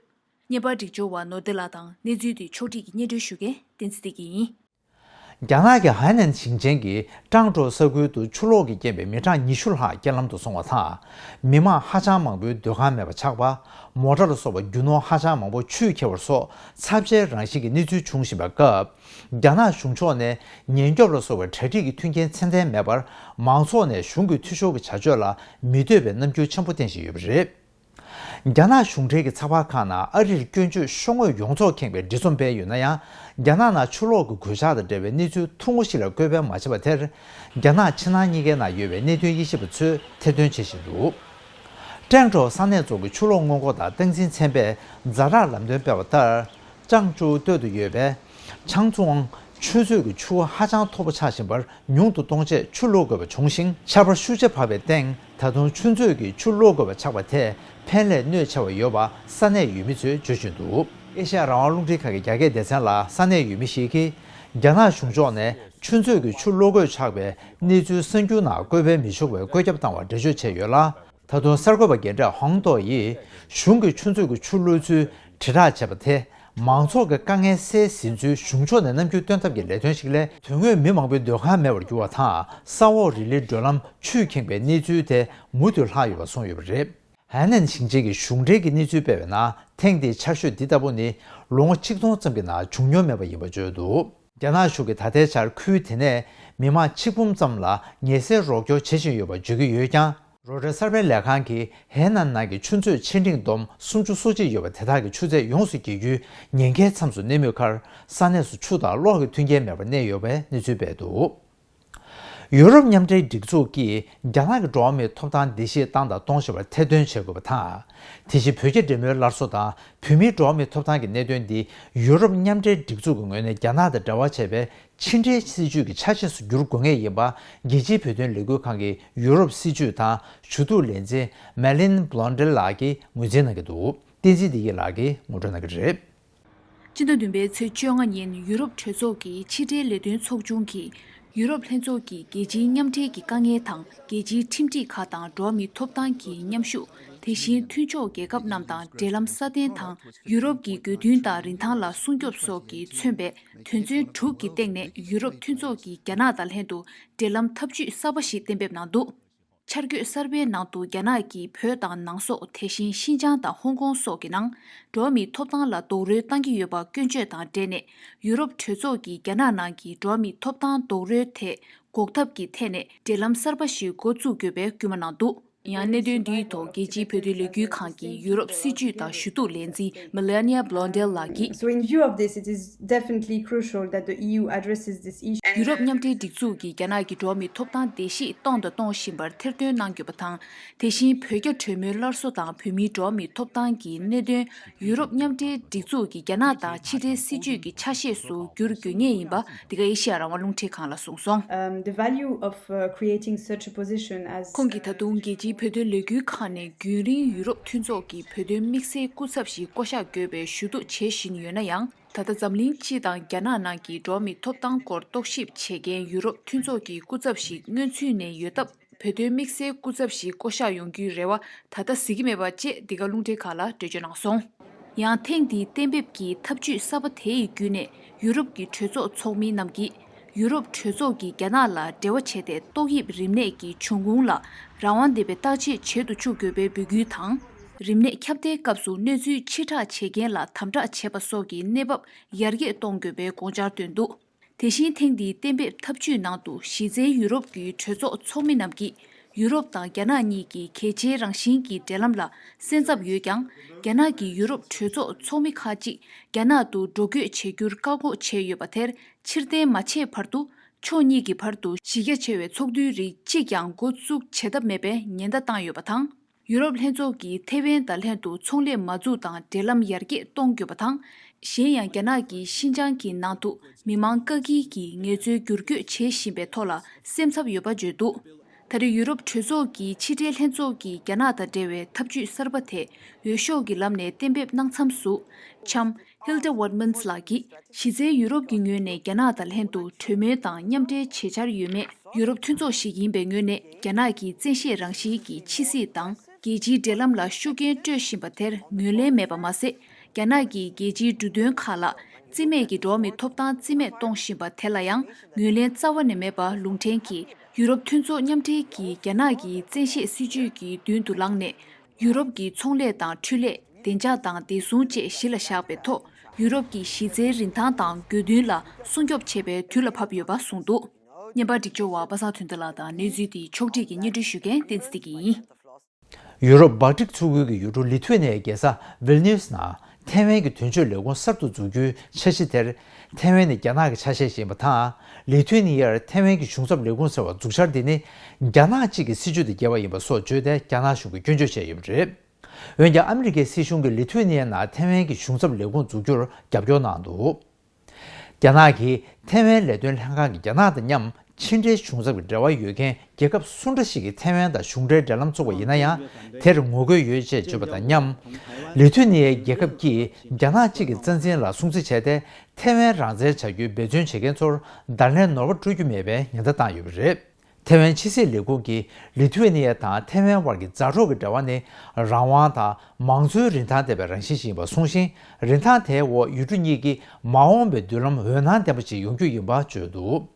བརྙན་པར་སྒྲིག་སྦྱོར་བ་ནོར་བདེ་ལགས་དང་གནས་ཚུལ་དེ་ཕྱོགས་སྒྲིག་གིས་སྙན་སྒྲོན་ཞུ་མཁན་བསྟན་འཛིན་བདེ་སྐྱིད་ཡིན། རྒྱ་ནག་གི་ཧའེ་ནན་ཞིང་ཆེན་གྱི་ཀྲང་ཀྲོའུ་ས་ཁུལ་དུ་ཆུ་ལོག་གིས་རྐྱེན་པས་མི་གྲངས་ཉི་ཤུ་ལྷག་རྐྱེན་ལམ་དུ་སོང་བ་དང་། མི་མང་ཧ་ཅང་མང་པོའི་སྡོད་ཁང་མེད་པ་ཆགས་པ། མོ་ཊ་ལ་སོགས་པ་རྒྱུ་ནོར་ཧ་ཅང་མང་པོ་ཆུས་ཁྱེར་བ་སོགས་ཚབས་ཆེའི་རང་བཞིན་གྱི་གནས་ཚུལ་འབྱུང་བཞིན་པའི་སྐབས། རྒྱ་ནག་གཞུང་ཕྱོགས་ནས་ཉེན་སྐྱོབ་ལ་སོགས་པའི་གྲ་སྒྲིག་གི་མཐུན་རྐྱེན་ཚད་ལྡན་མེད་པར། མང་ཚོགས་ནས་གཞུང་གི་འཐུས་ཤོར་གྱི་བྱ་སྤྱོད་ལ་མི་འདོད་པའི་རྣམ་འགྱུར་ཆེན་པོ་བསྟན་བཞིན་ཡོད་པ་རེད། རྒྱ་ནག་གཞུང་འབྲེལ་གྱི་ཚགས་པར་ཁག་ནང་ཨ་རིར་སྐྱོན་བརྗོད་ཤོག་ངོས་ཡོངས་རྫོགས་ཁེངས་པའི་འབྲི་རྩོམ་སྤེལ་ཡོད་ན་ཡང་། རྒྱ་ནག་ནང་ཆུ་ལོག་གི་གོད་ཆག་དང་འབྲེལ་བའི་གནས་ཚུལ་ཐུང་ངུ་ཞིག་ལ་བཀོད་སྤེལ་མ་བྱས་པ་དེར། རྒྱ་ནག་ཕྱི་ནང་གཉིས་ཀའི་ནང་ཡོད་པའི་གནད་དོན་དབྱེ་ཞིབ་པ་ཚོས་ཐེར་འདོན་བྱེད་བཞིན་འདུག་ཀྲེང་ཀྲོའུ་ས་གནས་ཚོགས་ཀྱི་ཆུ་ལོག་སྔོན་འགོག་དང་སྟངས་འཛིན་ཚན་པས་ཛ་དྲག་ལམ་སྟོན་སྤེལ་བ་ལྟར། ཅང་ཅུའུ་སྟོད་དུ་ཡོད་པའི་ཆང་ཙུའང་ཆུ་མཛོད་ཀྱི་ཆུ་བོ་ཧ་ཅང་མཐོ་པོ་ཆགས་བཞིན་པར། ཉུང་དུ་གཏོང་ཆེད་ཆུ་བླུག་དགོས་པ་བྱུང་ཞིང་། ཆར་པ་ཤུགས་ཆེ་བབས་པའི་སྟེང་། ད་དུང་ཆུ་མཛོད་ཀྱི་ཆུ་བླུག་དགོས་པ་ཆགས་པ་དེས་ཕན་ལས་གནོད་ཆེ་བ་ཡོད་པ་ས་གནས་ཡུལ་མི་ཚོས་བརྗོད་བཞིན་འདུག་ཨེ་ཤ་ཡ་རང་དབང་རླུང་འཕྲིན་ཁང་གི་རྒྱ་སྐད་སྡེ་ཚན་ལ་ས་གནས་ཡུལ་མི་ཞིག་གིས། རྒྱ་ནག་གཞུང་ཕྱོགས་ནས་ཆུ་མཛོད་ཀྱི་ཆུ་བླུག་དགོས་ཆགས་པའི་གནས་ཚུལ་གསར་འགྱུར་ནང་བཀོད་སྤེལ་མི་བྱུང་བའི་བཀོད་ཁྱབ་བཏང་བར་འགྲེལ་བརྗོད་བྱས་ཡོད་ལ། ད་དུང་གསར་འགོད་པ་རྒན་གྲས་ཧོང་ཏོ་ཡིས། གཞུང་གིས་ཆུ་མཛོད་ཀྱི་ཆུ་བླུག་ཚུལ་དྲིལ་བསྒྲགས་བྱས་པ་དེ། མང་ཚོགས་ཀྱི་དཀའ་ངལ་སེལ་ཟིན་ཚུལ་གཞུང་ཕྱོགས་ནས་རྣམ་འགྱུར་སྟོན་ཐབས་ཀྱི་ལས་དོན་ཞིག་ལས། དོན་དངོས་མི་མང་པོའི་སྡོད་ཁང་མེད་པར་གྱུར་བ་དང་། ས་འོག་རི་ལི་བགྲོད་ལམ་ཆུས་ཁེངས་པའི་གནས་ཚུལ་དེ་མུ་མཐུད་ལྷག་ཡོད་པ་གསུངས་ཡོད་པ་རེད། ཧའེ་ནན་ཞིང་ཆེན་གྱི་གཞུང་འབྲེལ་གྱི་གནས་ཚུལ་སྤེལ་བའི་ནང་། ཐེངས་འདིའི་ཆར་ཞོད་འདི་ལྟ་བུ་ནི་ལོ་ངོ་ཆིག་སྟོང་ཙམ་གྱི་ནང་བྱུང་མྱོང་མེད་པ་ཡིན་པ་བརྗོད་འདུག་རྒྱ་ནག་གཞུང་གིས་ད་ལྟའི་ཆར་ཁུལ་དེ་ནས་མི་མང་གཅིག་འབུམ་ཙམ་ལ་ངལ་སེལ་རོགས་སྐྱོར་བྱེད་བཞིན་ཡོད་པ་བརྗོད་ཀྱི་ཡོད་ཀྱང་། རོའི་ཊར་གསར་སྤེལ་ལས་ཁང་གིས་ཧའེ་ནན་ནང་གི་ཆུ་མཛོད་ཆེ་འབྲིང་བསྡོམས་སུམ་ཅུ་སོ་གཅིག་ཡོད་པ་དེ་དག་གི་ཆུ་ཚད་ཡོངས་སུ་རྒྱས་རྒྱུའི་ཉེན་ཁའི་མཚམས་སུ་གནས་མུས་ཁར། ས་གནས་སུ་ཆུ་དང་གློག་གི་མཐུན་རྐྱེན་མེད་པར་གནས་ཡོད་པའི་གནས་ཚུལ་སྤེལ་འདུག་ཡུ་རོབ་མཉམ་འབྲེལ་སྒྲིག་འཛུགས་ཀྱིས་རྒྱ་ནག་གི་འགྲོ་བ་མིའི་ཐོབ་ཐང་འདི་ཞིག་བཏང་དང་གཏོང་བཞིན་པར་ཐེར་འདོན་བྱེད་དགོས་པ་དང་། དེ་བཞིན་བོད་རྒྱ་འབྲེལ་མོལ་སླར་གསོ་དང་བོད་མིའི་འགྲོ་བ་མིའི་ཐོབ་ཐང་གི་གནད་དོན་འདི་ཡུ་རོབ་མཉམ་འབྲེལ་སྒྲིག་འཛུགས་ཀྱི་ངོས་ནས་རྒྱ་ནག་དང་འབྲེལ་བ་བྱས་པའི་ཕྱི་འབྲེལ་སྲིད་ཇུས་ཀྱི་ཆ་ཤས་སུ་འགྱུར་དགོས་ངེས་ཡིན་པ། རྒྱལ་སྤྱིའི་བོད་དོན་ལས་འགུལ་ཁང་གི་ཡུ་རོབ་སྲིད་ཇུས་དང་ཞུ་གཏུག་ལས་འཛིན་མེ་ལིན་བྷི་ལོན་ཌེལ་ལགས་ཀྱིས་ངོས་འཛིན་གནང་གི་འདུག་བསྟན་འཛིན་བདེ་སྐྱིད་ལགས་ཀྱིས་ངོ་སྤྲོད་གནང་གི་རེད། སྤྱི་ཟླ་བདུན་པའི་ཚེས་བཅོ་ལྔ་ཉིན་ཡུ་རོབ་གྲོས་ཚོགས་ཀྱི་ཕྱི་འབྲེལ་ལས་དོན་ཚོགས་ཆུང་གིས་ཡུ་རོབ་ལྷན་ཚོགས་ཀྱི་རྒྱལ་སྤྱིའི་མཉམ་འབྲེལ་གྱི་དཀའ་ངལ་དང་རྒྱལ་སྤྱིའི་ཁྲིམས་སྒྲིག་ཁག་དང་འགྲོ་བ་མིའི་ཐོབ་ཐང་གི་མཉམ་ཞུགས། དེ་བཞིན་མཐུན་ཕྱོགས་རྒྱལ་ཁབ་རྣམས་དང་འབྲེལ་ལམ་སྲ་བརྟན་དང་ཡུ་རོབ་ཀྱི་དགོས་འདུན་དང་རིན་ཐང་ལ་སྲུང་སྐྱོབ་སོགས་ཀྱིས་མཚོན་པའི་དོན་ཚན་དྲུག་གི་སྟེང་ནས་ཡུ་རོབ་མཐུན་ཚོགས་ཀྱིས་རྒྱ་ནག་དང་ལྷན་དུ་འབྲེལ་ལམ་ཐབས་ཇུས་གསར་པ་ཞིག་གཏན་འབེབས་གནང་འདུག་འཆར་འགོད་གསར་པའི་ནང་དུ་རྒྱ་ནག་གིས་བོད་དང་ནང་སོག་དེ་བཞིན་ཤིན་ཅང་དང་ཧོང་ཀོང་སོགས་ཀྱི་ནང་འགྲོ་བ་མིའི་ཐོབ་ཐང་ལ་རྡོག་རོལ་བཏང་གི་ཡོད་པ་སྐྱོན་བརྗོད་དང་འབྲེལ་ནས། ཡུ་རོབ་གྲོས་ཚོགས་ཀྱིས་རྒྱ་ནག་ནང་གི་འགྲོ་བ་མིའི་ཐོབ་ཐང་རྡོག་རོལ་ཐད་འགོག་ཐབས་ཀྱི་ཐད་ནས་འབྲེལ་ལམ་གསར་པ་ཞིག་འགོ་བཙུགས་དགོས་པའི་སྐུལ་མ་གནང་འདུག་ཡང་གནད་དོན་འདིའི་ཐོག་རྒྱལ་སྤྱིའི་བོད་དོན་ལས་འགུལ་ཁང་གི་ཡུ་རོབ་སྲིད་ཇུས་དང་ཞུ་གཏུག་ལས་འཛིན་Melania Blondel ལགས་ཀྱིས། So in view of this, it is definitely crucial that the E U addresses this issue. ཡུ་རོབ་མཉམ་འབྲེལ་སྒྲིག་འཛུགས་ཀྱིས་རྒྱ་ནག་གི་འགྲོ་བ་མིའི་ཐོབ་ཐང་བརྡལ་བཤིག་གཏོང་དང་གཏོང་བཞིན་པར་ཐེར་འདོན་གནང་དགོས་པ་དང་། དེ་བཞིན་བོད་རྒྱ་གྲོས་མོལ་སླར་གསོ་དང་བོད་མིའི་འགྲོ་བ་མིའི་ཐོབ་ཐང་གི་གནད་དོན་ཡུ་རོབ་མཉམ་འབྲེལ་སྒྲིག་འཛུགས་ཀྱི་རྒྱ་ནག་དང་ཕྱི་འབྲེལ་སྲིད་ཇུས་ཀྱི་ཆ་ཤས་སུ་འགྱུར་དགོས་ངེས་ཡིན་པ་འདི་ག་ཨེ་ཤེ་ཡ་རང་དབང་རླུང་འཕྲིན་ཁང་ལ་གསུངས་སོང་། Um, the value of, uh, creating such a position as ཁོང་གིས་ད་དུང་རྒྱལ་སྤྱིའི་བོད་དོན་ལས་འགུལ་ཁང་ནས་རྒྱུན་རིང་ཡུ་རོབ་མཐུན་ཚོགས་ཀྱི་བོད་དོན་དམིགས་བསལ་སྐུ་ཚབ་ཞིག་བསྐོ་གཞག་དགོས་པའི་ཞུ་གཏུག་བྱེད་བཞིན་ཡོད་ན་ཡང་། ད་ལྟ་འཛམ་གླིང་སྤྱི་དང་རྒྱ་ནག་ནང་གི་འགྲོ་བ་མིའི་ཐོབ་ཐང་སྐོར་རྟོག་ཞིབ་བྱེད་མཁན་ཡུ་རོབ་མཐུན་ཚོགས་ཀྱི་སྐུ་ཚབ་ཞིག་སྔོན་ཚུད་ནས་ཡོད་སྟབས། བོད་དོན་དམིགས་བསལ་སྐུ་ཚབ་ཞིག་བསྐོ་གཞག་ཡོང་རྒྱུའི་རེ་བ་ད་ལྟ་གཟིགས་ཀྱི་མེད་པ་ཅེས་འདི་ག་རླུང་འཕྲིན་ཁང་ལ་འགྲེལ་བརྗོད་གནང་སོང་། ཡང་ཐེངས་འདིའི་གཏན་འབེབས་ཀྱི་ཐབས་ཇུས་གསར་པ་དེ་ཡི་བརྒྱུད་ནས་ཡུ་རོབ་ཀྱི་གྲོས་ཚོགས་ཚོགས་མི་རྣམས་ཀྱིས་ ཡུ་རོབ་གྲོས་ཚོགས་ཀྱིས་རྒྱ་ནག་ལ་འབྲེལ་བ་བྱས་ཏེ་ཏོག་དབྱིབས་རིམས་ནད་ཀྱི་འབྱུང་ཁུངས་ལ་རང་དབང་ལྡན་པའི་བརྟག་དཔྱད་བྱེད་དུ་བཅུག་དགོས་པའི་འབོད་སྐུལ་དང་། རིམས་ནད་ཁྱབ་གདལ་སྐབས་སུ་གནས་ཚུལ་ཕྱིར་བསྒྲགས་བྱེད་མཁན་ལ་དམ་དྲག་བྱེད་པ་སོགས་ཀྱི་གནས་བབ་ཡར་རྒྱས་གཏོང་དགོས་པའི་དགོངས་འཆར་བཏོན་འདུག་དེ་བཞིན་ཐེངས་འདིའི་གཏན་འབེབས་ཐབས་ཇུས་ནང་དུ་གཞི་རྩའི་ཡུ་རོབ་ཀྱི་གྲོས་ཚོགས་ཚོགས་མི་རྣམས་ཀྱིས་ཡུ་རོབ་དང་རྒྱ་ནག་གཉིས་ཀྱི་གལ་ཆེའི་རང་བཞིན་གྱི་འབྲེལ་ལམ་ལ་སེམས་འཚབ་ཡོད་ཀྱང་། རྒྱ་ནག་གིས་ཡུ་རོབ་གྲོས་ཚོགས་ཚོགས་མི་ཁག་ཅིག་རྒྱ་ནག་ཏུ་འགྲོ་སྐྱོད་བྱེད་རྒྱུར་བཀག་འགོག་བྱས་ཡོད་པ་དེར་ཕྱིར་འཐེན་མ་བྱས་བར་དུ། ཕྱོགས་གཉིས་ཀྱི་བར་དུ་གཞི་རྒྱ་ཆེ་བའི་ཚོགས་འདུའི་རིགས་གཅིག་ཀྱང་འགོ་བཙུགས་བྱེད་ཐབས་མེད་པའི་ཉེན་བརྡ་བཏང་ཡོད་པ་དང་། ཡུ་རོབ་ལྷན་ཚོགས་ཀྱིས་ཐེ་ཝན་དང་ལྷན་དུ་ཚོང་ལས་མ་འཛུགས་དང་འབྲེལ་ལམ་ཡར་རྒྱས་གཏོང་དགོས་པ་དང་། གཞན་ཡང་། རྒྱ་ནག་གིས་ཤིན་ཅང་གི་ནང་དུ་མི་མང་བཀག་སྐྱིལ་གྱིས་ངལ་རྩོལ་བསྒྱུར་བཅོས་བྱེད་བཞིན་པའི་ཐོག་ལ་སེམས་འཚབ་ཡོད་པ་བརྗོད་འདུག་ད་རེས་ཡུ་རོབ་གྲོས་ཚོགས་ཀྱི་ཕྱི་འབྲེལ་ལྷན་ཚོགས་ཀྱིས་རྒྱ་ནག་དང་འབྲེལ་བའི་ཐབས་ཇུས་གསར་པ་དེ་འོས་ཤོག་གི་ལམ་ནས་གཏན་འབེབས་གནང་མཚམས་སུ། ལྕམ་Hilde Wautmans་ལགས་ཀྱིས་གཞི་རྩའི་ཡུ་རོབ་ཀྱི་ངོས་ནས་རྒྱ་ནག་དང་ལྷན་དུ་གྲོས་མོལ་དང་མཉམ་འབྲེལ་བྱེད་འཆར་ཡོད་མེད། ཡུ་རོབ་མཐུན་ཚོགས་ཤིག་ཡིན་པའི་ངོས་ནས་རྒྱ་ནག་གིས་བཙན་ཤེད་རང་བཞིན་གྱིས་ཕྱི་སྲིད་དང་རྒྱལ་སྤྱིའི་འབྲེལ་ལམ་ལ་ཤུགས་རྐྱེན་སྤྲོད་བཞིན་པ་དེར་ངོས་ལེན་མེད་པ་མ་ཟད། རྒྱ་ནག་གིས་རྒྱལ་སྤྱིའི་འབྲུ་དོན་ཁག་ལ་རྩིས་མེད་ཀྱི་འགྲོ་བ་མིའི་ཐོབ་ཐང་རྩིས་མེད་གཏོང་བཞིན་པ་དེ་ལ་ཡང་ངོས་ལེན་རྩ་བ་ནས་མེད་པ་ལུང་འདྲེན་གྱིས། ཡུ་རོབ་མཐུན་ཚོགས་མཉམ་འབྲེལ་གྱིས་རྒྱ་ནག་གི་བཙན་ཤེད་སྲིད་ཇུས་ཀྱི་མདུན་དུ་ལངས་ནས། ཡུ་རོབ་ཀྱི་ཚོང་ལས་དང་འཕྲུལ་ལས། བདེ་འཇགས་དང་བདེ་སྲུང་བཅས་གཞི་ལ་བཞག་པའི་ཐོག་ཡུ་རོབ་ཀྱི་གཞི་རྩའི་རིན་ཐང་དང་དགོས་འདུན་ལ་སྲུང་སྐྱོབ་བྱེད་པའི་དུས་ལ་བབ་ཡོད་པ་གསུངས་འདུག་བརྙན་པར་སྒྲིག་སྦྱོར་བ་པ་སངས་དོན་ལྡན་ལགས་དང་གནས་ཚུལ་དེ་ཕྱོགས་སྒྲིག་གིས་སྙན་སྒྲོན་ཞུ་མཁན་བསྟན་འཛིན་བདེ་སྐྱིད་ཡིན། ཡུ་རོབ་སྦལ་ཏིག་མཚོ་ཁུལ་གྱི་ཡུལ་གྲུ་ལི་ཐུ་ནི་ཡའི་རྒྱལ་ས་ཝིལ་ནིའུ་སི་ནང་ཐའེ་ཝན་གྱི་དོན་གཅོད་ལས་ཁུངས་གསར་དུ་འཛུགས་རྒྱུའི་འཆར་གཞི་དེར། ཐའེ་ཝན་ནི་རྒྱ་ནག་གི་ཆ་ཤས་ཤིག་ཡིན་པ་དང་། ལི་ཐུ་ནི་ཡར་ཐའེ་ཝན་གྱི་གཞུང་ཚབ་ལས་ཁུངས་ཟེར་བ་འཛུགས་འཆར་འདི་ནི་རྒྱ་ནག་གཅིག་གི་སྲིད་ཇུས་དང་འགལ་བ་ཡིན་པ་སོགས་བརྗོད་དེ་རྒྱ་ནག་གཞུང་གིས་སྐྱོན་བརྗོད་བྱས་ཡོད་པ་རེད། འོན་ཀྱང་ཨ་མི་རི་ཀའི་སྲིད་གཞུང་གིས་ལི་ཐུ་ནི་ཡ་ནང་ཐའེ་ཝན་གྱི་གཞུང་ཚབ་ལས་ཁུངས་འཛུགས་རྒྱུར་རྒྱབ་སྐྱོར་གནང་འདུག་རྒྱ་ནག་གིས་ཐའེ་ཝན་ལས་དོན་ལྷན་ཁང་གིས་རྒྱ་ནག་དང་མཉམ་ཕྱི་འབྲེལ་གཞུང་ཚབ་ཀྱི་འབྲེལ་བ་ཡོད་མཁན་རྒྱལ་ཁབ་སུ་འདྲ་ཞིག་གིས་ཐའེ་ཝན་དང་གཞུང་འབྲེལ་འབྲེལ་ལམ་བཙུགས་པ་ཡིན་ན་ཡང་དེར་ངོ་རྒོལ་ཡོད་ཅེས་བརྗོད་པ་དང་མཉམ། ལི་ཐུ་ནི་ཡའི་རྒྱལ་ཁབ་ཀྱིས་རྒྱ་ནག་གཅིག་གི་རྩ་འཛིན་ལ་སྲུང་བརྩི་བྱས་ཏེ་ཐའེ་ཝན་རང་བཙན་བྱ་རྒྱུའི་འབད་བརྩོན་བྱེད་མཁན་ཚོར་བརྡ་ལན་ནོར་བ་སྤྲོད་རྒྱུ་མེད་པའི་ཉེན་བརྡ་བཏང་ཡོད་པ་རེད། ཐའེ་ཝན་ཕྱི་སྲིད་ལས་ཁུངས་ཀྱིས་ལི་ཐུ་ཨེ་ནི་ཡ་དང་ཐའེ་ཝན་དབར་གྱི་མཛའ་གྲོགས་ཀྱི་འབྲེལ་བ་ནི་རང་དབང་དང་མང་གཙོའི་རིན་ཐང་ལྡན་པའི་རང་བཞིན་ཞིག་ཡིན་པ་གསུངས་ཤིང་། རིན་ཐང་དེའི་འོག་ཡུལ་གྲུ་གཉིས་ཀྱི་མ་འོངས་པའི་མདུན་ལམ་འོད་སྣང་ལྡན་པ་ཞིག་ཡོང་རྒྱུ་ཡིན་པ་བརྗོད་འདུག་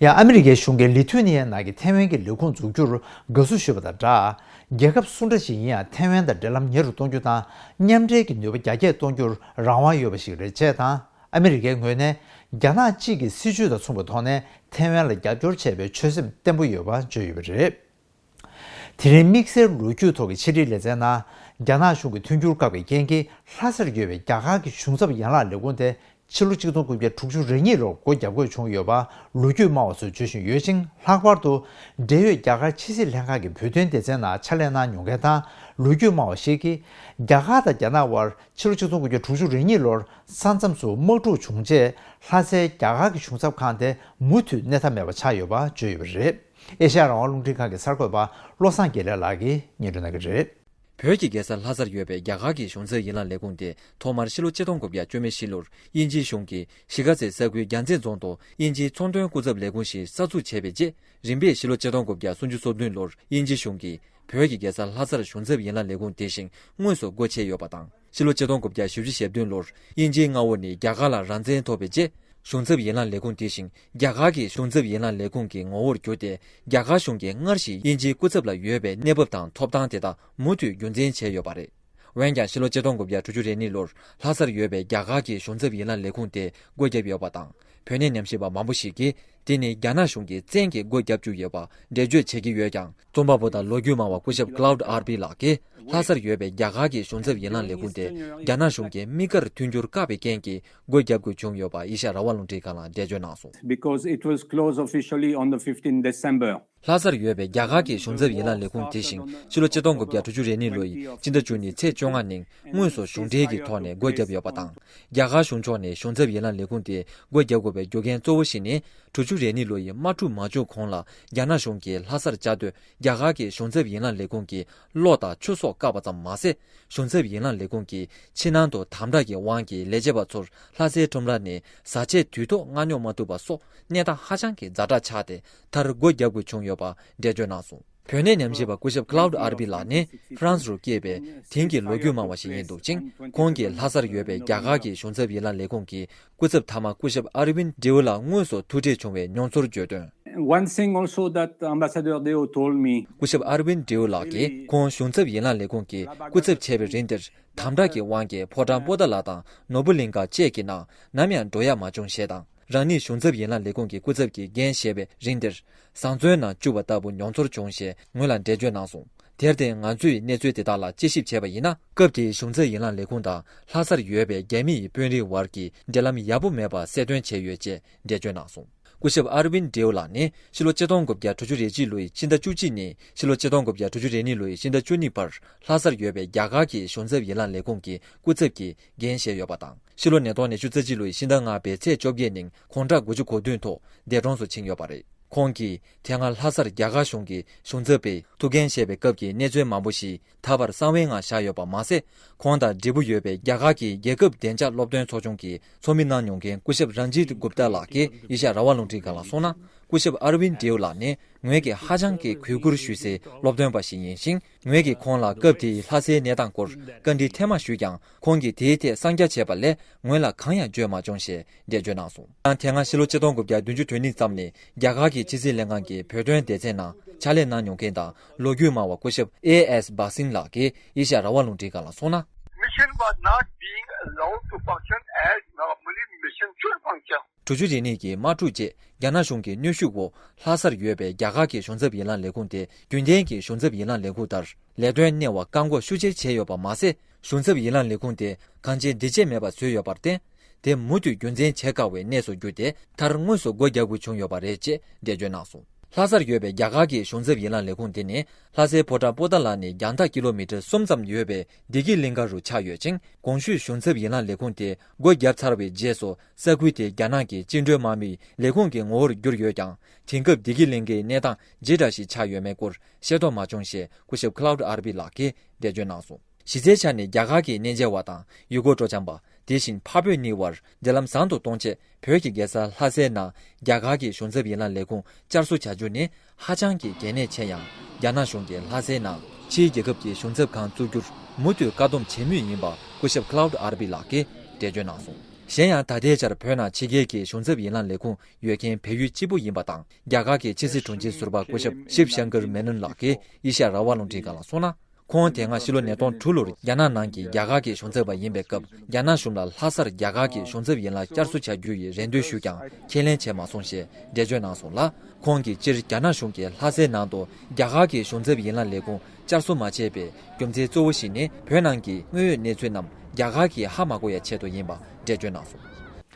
ཡང་ཨ་མི་རི་ཀའི་གཞུང་གིས་ལི་ཐུ་ནི་ཡའི་ནང་གི་ཐའེ་ཝན་གྱི་ལས་ཁུངས་འཛུགས་རྒྱུར་དགའ་བསུ་ཞུས་པ་དང་སྦྲགས། རྒྱལ་ཁབ་སུ་འདྲ་ཞིག་ཡིན་ཡང་ཐའེ་ཝན་དང་འབྲེལ་ལམ་ཉེ་རུ་གཏོང་རྒྱུ་དང་མཉམ་འབྲེལ་གྱི་ནུས་པ་རྒྱ་སྐྱེད་གཏོང་རྒྱུར་རང་དབང་ཡོད་པ་ཞིག་རེད་ཅེས་དང་། ཨ་མི་རི་ཀའི་ངོས་ནས་རྒྱ་ནག་གཅིག་གི་སྲིད་ཇུས་དང་མཚུངས་པའི་ཐོག་ནས་ཐའེ་ཝན་ལ་རྒྱབ་སྐྱོར་བྱས་པའི་ཆོད་སེམས་བརྟན་པོ་ཡོད་པ་བརྗོད་ཡོད་པ་རེད། དེ་རིང་དམིགས་བསལ་ལོ་རྒྱུས་ཐོག་གི་ཕྱི་དྲིལ་ལེ་ཚན་ནང་། རྒྱ་ནག་གཞུང་གིས་མཐུན་འགྱུར་བཀག་པའི་རྐྱེན་གྱིས་ལྷ་སར་ཡོད་པའི་རྒྱ་གར་གྱི་གཞུང་ཚབ་ཡན་ལག་ལས་ཁུངས་དེ་ཕྱི་ལོ་ཆིག་སྟོང་དགུ་བརྒྱ་དྲུག་ཅུ་རེ་གཉིས་ལོར་སྒོ་བརྒྱབ་དགོས་བྱུང་ཡོད་པ་ལོ་རྒྱུས་སྨྲ་བ་ཚོས་བརྗོད་བཞིན་ཡོད་ཅིང་། ལྷག་པར་དུ་འབྲེལ་ཡོད་རྒྱ་གར་ཕྱི་སྲིད་ལྷན་ཁང་གི་བོད་དོན་སྡེ་ཚན་ནང་ཕྱག་ལས་གནང་མྱོང་མཁན་དང་ལོ་རྒྱུས་སྨྲ་བ་ཞིག་གིས། རྒྱ་གར་དང་རྒྱ་ནག་དབར་ཕྱི་ལོ་ཆིག་སྟོང་དགུ་བརྒྱ་དྲུག་ཅུ་རེ་གཉིས་ལོར་ས་མཚམས་སུ་དམག་འཁྲུག་བྱུང་རྗེས། ལྷ་སའི་རྒྱ་གར་གྱི་གཞུང་ཚབ་ཁང་དེ་མུ་མཐུད་གནས་ཐབས་མེད་པ་ཆགས་ཡོད་པ་བརྗོད་ཡོད་པ་རེད། ཨེ་ཤ་ཡ་རང་དབང་རླུང་འཕྲིན་ཁང་གི་གསར་འགོད་པ་བློ་བཟང་དགེ་ལེགས་ལགས་ཀྱིས་སྙན་སྒྲོན་གནང་གི་རེད། བོད་ཀྱི་རྒྱལ་ས་ལྷ་སར་ཡོད་པའི་རྒྱ་གར་གྱི་གཞུང་ཚབ་ཡན་ལག་ལས་ཁུངས་དེ་ཐོག་མར་ཕྱི་ལོ་ཆིག་སྟོང་དགུ་བརྒྱ་བཅུ་མེད་བཞི་ལོར་དབྱིན་ཇིའི་གཞུང་གིས་གཞིས་ཀ་རྩེ་ས་ཁུལ་རྒྱལ་མཚན་རྫོང་དུ་དབྱིན་ཇིའི་ཚོང་དོན་སྐུ་ཚབ་ལས་ཁུངས་ཤིག་གསར་འཛུགས་བྱས་པའི་རྗེས། རིམ་པས་ཕྱི་ལོ་ཆིག་སྟོང་དགུ་བརྒྱ་སུམ་ཅུ་སོ་བདུན་ལོར་དབྱིན་ཇིའི་གཞུང་གིས་བོད་ཀྱི་རྒྱལ་ས་ལྷ་སར་གཞུང་ཚབ་ཡན་ལག་ལས་ཁུངས་དེ་བཞིན་དངོས་སུ་སྒོ་ཕྱེ་ཡོད་པ་དང་། ཕྱི་ལོ་ཆིག་སྟོང་དགུ་བརྒྱ་བཞི་བཅུ་ཞེ་བདུན་ལོར་དབྱིན་ཇིའི་མངའ་འོག་ནས་རྒྱ་གར་ལ་རང་བཙན་ཐོབ་པའི་རྗེས། གཞུང་ཚབ་ཡན་ལག་ལས་ཁུངས་དེ་བཞིན་རྒྱ་གར་གྱི་གཞུང་ཚབ་ཡན་ལག་ལས་ཁུངས་ཀྱི་ངོ་བོར་གྱུར་ཏེ། རྒྱ་གར་གཞུང་གིས་སྔར་བཞིན་དབྱིན་ཇིའི་སྐུ་ཚབ་ལ་ཡོད་པའི་གནས་བབ་དང་ཐོབ་ཐང་དེ་དག་མུ་མཐུད་རྒྱུན་འཛིན་བྱས་ཡོད་པ་རེད། འོན་ཀྱང་། ཕྱི་ལོ་ཆིག་སྟོང་དགུ་བརྒྱ་དྲུག་ཅུ་རེ་གཉིས་ལོར་ལྷ་སར་ཡོད་པའི་རྒྱ་གར་གྱི་གཞུང་ཚབ་ཡན་ལག་ལས་ཁུངས་དེ་སྒོ་བརྒྱབ་ཡོད་པ་དང་། བོད་གནས་ཉམས་ཞིབ་པ་མང་པོ་ཞིག་གིས། དེ་ནི་རྒྱ་ནག་གཞུང་གི་བཙན་གྱིས་སྒོ་བརྒྱབ་བཅུག་ཡོད་པ་འགྲེལ་བརྗོད་བྱེད་ཀྱི་ཡོད་ཀྱང་། རྩོམ་པ་པོ་དང་ལོ་རྒྱུས་སྨྲ་བ་སྐུ་ཞབས་Claude Arpi་ལགས་ཀྱིས། ལྷ་སར་ཡོད་པའི་རྒྱ་གར་གྱི་གཞུང་ཚབ་ཡན་ལག་ལས་ཁུངས་དེ་རྒྱ་ནག་གཞུང་གིས་དམིགས་བཀར་མཐུན་འགྱུར་བཀག་པའི་རྐྱེན་གྱིས་སྒོ་བརྒྱབ་དགོས་བྱུང་ཡོད་པ་ཨེ་ཤ་ཡ་རང་དབང་རླུང་འཕྲིན་ཁང་ལ་འགྲེལ་བརྗོད་གནང་སོང་། Because it was closed officially on the fifteenth December. ལྷ་སར་ཡོད་པའི་རྒྱ་གར་གྱི་གཞུང་ཚབ་ཡན་ལག་ལས་ཁུངས་དེ་བཞིན་ཕྱི་ལོ་ཆིག་སྟོང་དགུ་བརྒྱ་དྲུག་ཅུ་རེ་གཉིས་ལོ་ཡི་སྤྱི་ཟླ་བཅུ་གཉིས་ཚེས་བཅོ་ལྔ་ཉིན་དངོས་སུ་གཞུང་འབྲེལ་གྱི་ཐོག་ནས་སྒོ་བརྒྱབ་ཡོད་པ་དང་། རྒྱ་གར་གཞུང་ཕྱོགས་ནས་གཞུང་ཚབ་ཡན་ལག་ལས་ཁུངས་དེ་སྒོ་བརྒྱབ་དགོས་པའི་རྒྱུ་རྐྱེན་གཙོ་བོ་ཞིག་ནི། དྲུག་ཅུ་རེ་གཉིས་ལོ་ཡི་དམག་འཁྲུག་མ་བྱུང་གོང་ལ་རྒྱ་ནག་གཞུང་གིས་ལྷ་སར་བཅའ་སྡོད་རྒྱ་གར་གྱི་གཞུང་ཚབ་ཡན་ལག་ལས་ཁུངས་ཀྱི་གློག་དང་ཆུ་སོགས་བཀག་པ་ཙམ་མ་ཟད། གཞུང་ཚབ་ཡན་ལག་ལས་ཁུངས་ཀྱི་ཕྱི་ནང་དུ་དམ་དྲག་གི་དབང་གིས་ལས་བྱེད་པ་ཚོར་ལྷ་སའི་ཁྲོམ་ར་ནས་བཟའ་ཆས་དུས་ཐོག་མངགས་ཉོ་མ་ཐུབ་པ་སོགས་གནས་སྟངས་ཧ་ཅང་གི་ཛ་དྲག་ཆགས་ཏེ། མཐར་སྒོ་བརྒྱབ་དགོས་བྱུང་ཡོད་པ་འགྲེལ་བརྗོད་གནང་སོང་། བོད་གནས་ཉམས་ཞིབ་པ་སྐུ་ཞབས་Claude Arby་ལགས་ནི་ཧྥ་རན་སི་རུ་སྐྱེས་པའི་དེང་གི་ལོ་རྒྱུས་མང་བ་ཞིག་ཡིན་འདུག་ཅིང་། ཁོང་གིས་ལྷ་སར་ཡོད་པའི་རྒྱ་གར་གྱི་གཞུང་ཚབ་ཡན་ལག་ལས་ཁུངས་ཀྱི་སྐུ་ཚབ་མཐའ་མ་སྐུ་ཞབས་Arvind Dew་ལ་དངོས་སུ་ཐུག་འཕྲད་བྱུང་བའི་མྱོང་ཚོར་བརྗོད་དོན། One thing also that Ambassador Dew told me. སྐུ་ཞབས་Arvind Dew་ལགས་ཀྱིས་ཁོང་གཞུང་ཚབ་ཡན་ལག་ལས་ཁུངས་ཀྱི་སྐུ་ཚབ་བྱས་པའི་རིང་འདིར་དམ་དྲག་གི་དབང་གིས་ཕོ་བྲང་པོ་ཏཱ་ལ་དང་ནོར་བུ་གླིང་ག་བཅས་ཀྱི་ནང་ནམ་ཡང་འགྲོ་ཡག་མ་བྱུང་ཞེས་དང་། རང་ཉིད་གཞུང་ཚབ་ཡན་ལག་ལས་ཁུངས་ཀྱི་སྐུ་ཚབ་ཀྱི་འགན་བཞེས་པའི་རིང་འདིར་བཟང་བཙོན་ནང་བཅུག་པ་ལྟ་བུ་མྱོང་ཚོར་བྱུང་ཞེས་ངོས་ལ་འགྲེལ་བརྗོད་གནང་སོང་། དེར་བརྟེན་ང་ཚོས་གནས་ཚུལ་དེ་དག་ལ་དཔྱད་ཞིབ་བྱས་པ་ཡིན་ན། སྐབས་དེའི་གཞུང་ཚབ་ཡན་ལག་ལས་ཁུངས་དང་ལྷ་སར་ཡོད་པའི་རྒྱ་མི་ཡི་དཔོན་རིགས་བར་གྱི་འབྲེལ་ལམ་ཡག་པོ་མེད་པ་གསལ་སྟོན་བྱས་ཡོད་ཅེས་འགྲེལ་བརྗོད་གནང་སོང་། སྐུ་ཞབས་Arvind Dew་ལགས་ནི་ཕྱི་ལོ་ཆིག་སྟོང་དགུ་བརྒྱ་དྲུག་ཅུ་རེ་གཅིག་ལོའི་ཕྱི་ཟླ་བཅུ་གཅིག་ནས་ཕྱི་ལོ་ཆིག་སྟོང་དགུ་བརྒྱ་དྲུག་ཅུ་རེ་གཉིས་ལོའི་ཕྱི་ཟླ་བཅུ་གཉིས་བར་ལྷ་སར་ཡོད་པའི་རྒྱ་གར་གྱི་གཞུང་ཚབ་ཡན་ལག་ལས་ཁུངས་ཀྱི་སྐུ་ཚབ་ཀྱི་འགན་བཞེས་ཡོད་པ་དང་། ཕྱི་ལོ་ཉིས་སྟོང་ཉི་ཤུ་རྩ་གཅིག་ལོའི་ཕྱི་ཟླ་ལྔ་པའི་ཚེས་བཅོ་བརྒྱད་ཉིན་དགུང་གྲངས་དགུ་བཅུ་གོ་བདུན་ཐོག་འདས་གྲོངས་སུ་ཕྱིན་ཡོད་པ་རེད། ཁོང་གིས་དེ་སྔ་ལྷ་སར་རྒྱ་གར་གཞུང་གི་གཞུང་ཚབ་པའི་ཐུགས་འགན་བཞེས་པའི་སྐབས་ཀྱི་གནས་ཚུལ་མང་པོ་ཞིག་ད་བར་གསང་བའི་ངང་བཞག་ཡོད་པ་མ་ཟད། ཁོང་དང་འབྲེལ་བོ་ཡོད་པའི་རྒྱ་གར་གྱི་རྒྱལ་ཁབ་བདེ་འཇགས་སློབ་སྟོན་ཚོགས་ཆུང་གི་ཚོགས་མི་གནང་མྱོང་མཁན་སྐུ་ཞབས་རན་ཇིད་གུབ་ཏཱ་ལགས་ཀྱིས་ཨེ་ཤ་ཡ་རང་དབང་རླུང་འཕྲིན་ཁང་ལ་གསུངས་ན། སྐུ་ཞབས་ཨར་ཝིན་ཏེའུ་ལགས་ནི་ངོས་ཀྱིས་ཧ་ཅང་གི་གུས་བཀུར་ཞུ་སའི་སློབ་སྟོན་པ་ཞིག་ཡིན་ཞིང་། ངོས་ཀྱིས་ཁོང་ལ་སྐབས་དེའི་ལྷ་སའི་གནས་སྟངས་སྐོར་བཀའ་འདྲི་ཐེངས་མ་ཞུས་ཀྱང་། ཁོང་གིས་དེའི་ཐད་གསང་རྒྱ་བྱས་པ་ལས་ངོས་ལ་གང་ཡང་བརྗོད་མ་བྱུང་ཞེས་འགྲེལ་བརྗོད་གནང་སོང་། ཡང་དེ་སྔ་ཕྱི་ལོ་ཆིག་སྟོང་དགུ་བརྒྱ་བདུན་ཅུ་དོན་གཉིས་ཙམ་ནས་རྒྱ་གར་གྱི་ཕྱི་སྲིད་ལྷན་ཁང་གི་བོད་དོན་སྡེ་ཚན་ནང་ཕྱག་ལས་གནང་མྱོང་མཁན་དང་ལོ་རྒྱུས་སྨྲ་བ་སྐུ་ཞབས་ཨེ་ཨེས་བྷག་སིང་ལགས་ཀྱིས་ཨེ་ཤ་ཡ་རང་དབང་རླུང་འཕྲིན་ཁང་ལ་གསུངས་ན། Mission was not being allowed to function as normally mission should function. དྲུག་ཅུ་རེ་གཉིས་ཀྱི་དམག་འཁྲུག་རྗེས་རྒྱ་ནག་གཞུང་གི་གནོན་ཤུགས་འོག་ལྷ་སར་ཡོད་པའི་རྒྱ་གར་གྱི་གཞུང་ཚབ་ཡན་ལག་ལས་ཁུངས་དེ་རྒྱུན་ལྡན་གྱི་གཞུང་ཚབ་ཡན་ལག་ལས་ཁུངས་ལྟར་ལས་དོན་གནས་བ་བཀག་འགོག་ཤུགས་ཆེ་བྱས་ཡོད་པ་མ་ཟད། གཞུང་ཚབ་ཡན་ལག་ལས་ཁུངས་དེ་གང་ཅིའི་འདི་བྱེད་མེད་པ་བཟོས་ཡོད་པར་བརྟེན། དེ་མུ་མཐུད་རྒྱུན་འཛིན་བྱེད་དཀའ་བའི་གནས་སུ་གྱུར་ཏེ། མཐར་དངོས་སུ་སྒོ་རྒྱག་དགོས་བྱུང་ཡོད་པ་རེད་ཅེས་འགྲེལ་བརྗོད་གནང་སོང་། ལྷ་སར་ཡོད་པའི་རྒྱ་གར་གྱི་གཞུང་ཚབ་ཡན་ལག་ལས་ཁུངས་དེ་ནི་ལྷ་སའི་ཕོ་བྲང་པོ་ཏཱ་ལ་ནས་རྒྱང་ཐག་ཀི་ལོ་མི་ཊར་གསུམ་ཙམ་ཡོད་པའི་བདེ་སྐྱིད་གླིང་ག་རུ་ཆགས་ཡོད་ཅིང་། གོང་ཞུས་གཞུང་ཚབ་ཡན་ལག་ལས་ཁུངས་དེ་སྒོ་བརྒྱབ་ཚར་བའི་རྗེས་སུ། ས་ཁུལ་དེའི་རྒྱ་ནག་གི་བཅིངས་འགྲོལ་དམག་མིའི་ལས་ཁུངས་ཀྱི་ངོ་བོར་གྱུར་ཡོད་ཀྱང་། དེང་སྐབས་བདེ་སྐྱིད་གླིང་གའི་གནས་སྟངས་ཇི་འདྲ་ཞིག་ཆགས་ཡོད་མེད་སྐོར་ཤེས་རྟོགས་མ་བྱུང་ཞེས་སྐུ་ཞབས་ཁི་ལའུ་ཌི་ཨར་བི་ལགས་ཀྱིས་འགྲེལ་བརྗོད་གནང་སོང་། གཞི་རྩའི་ཆ་ནས་རྒྱ་གར་གྱི་གནས་མཇལ་བ་དང་ཡུལ་སྐོར་སྤྲོ་འཆམ་པ། དེ་བཞིན་འཕགས་བོད་གཉིས་བར་འབྲེལ་ལམ་བཟང་དུ་གཏོང་ཆེད། བོད་ཀྱི་རྒྱལ་ས་ལྷ་སའི་ནང་རྒྱ་གར་གྱི་གཞུང་ཚབ་ཡན་ལག་ལས་ཁུངས་བསྐྱར་གསོ་བྱ་རྒྱུ་ནི་ཧ་ཅང་གི་གལ་གནད་ཆེ་ཡང་། རྒྱ་ནག་གཞུང་གིས་ལྷ་སའི་ནང་ཕྱིའི་རྒྱལ་ཁབ་ཀྱི་གཞུང་ཚབ་ཁང་བཙུགས་རྒྱུར་མུ་མཐུད་བཀག་སྡོམ་བྱེད་མུས་ཡིན་པ་སྐུ་ཞབས་ཁི་ལའུ་ཌི་ཨར་བི་ལགས་ཀྱིས་འགྲེལ་བརྗོད་གནང་སོང་། གཞན་ཡང་ད་ལྟའི་ཆར་བོད་ནང་ཕྱི་རྒྱལ་གྱི་གཞུང་ཚབ་ཡན་ལག་ལས་ཁུངས་ཡོད་མཁན་བལ་ཡུལ་གཅིག་པུ་ཡིན་པ་དང་། རྒྱ་གར་གྱི་ཕྱི་སྲིད་དྲུང་ཆེ་ཟུར་པ་སྐུ་ཞབས་ཤིབ་ཤང་ཀར་མེ་ནོན་ལགས་ཀྱིས་ཨེ་ཤ་ཡ་རང་དབང་རླུང་འཕྲིན་ཁང་ལ་གསུངས་ན། ཁོང་དེ་སྔ་ཕྱི་ལོ་ཉིས་སྟོང་དྲུག་ལོར་རྒྱ་ནག་ནང་གི་རྒྱ་གར་གྱི་གཞུང་ཚབ་པ་ཡིན་པའི་སྐབས། རྒྱ་ནག་གཞུང་ལ་ལྷ་སར་རྒྱ་གར་གྱི་གཞུང་ཚབ་ཡན་ལག་བསྐྱར་གསོ་བྱ་རྒྱུ་ཡི་རེ་འདུན་ཞུས་ཀྱང་ཁས་ལེན་བྱས་མ་སོང་ཞེས་འགྲེལ་བརྗོད་གནང་སོང་ལ། ཁོང་གིས་སྤྱིར་རྒྱ་ནག་གཞུང་གིས་ལྷ་སའི་ནང་དུ་རྒྱ་གར་གྱི་གཞུང་ཚབ་ཡན་ལག་ལས་ཁུངས་བསྐྱར་གསོ་མ་བྱས་པའི་རྒྱུ་མཚན་གཙོ་བོ་ཞིག་ནི། བོད་ནང་གི་དངོས་ཡོད་གནས་ཚུལ་རྣམས་རྒྱ་གར་གྱིས་ཧ་མ་གོ་ཡ་ཆེད་དུ་ཡིན་པ་འགྲེལ་བརྗོད་གནང་སོང་།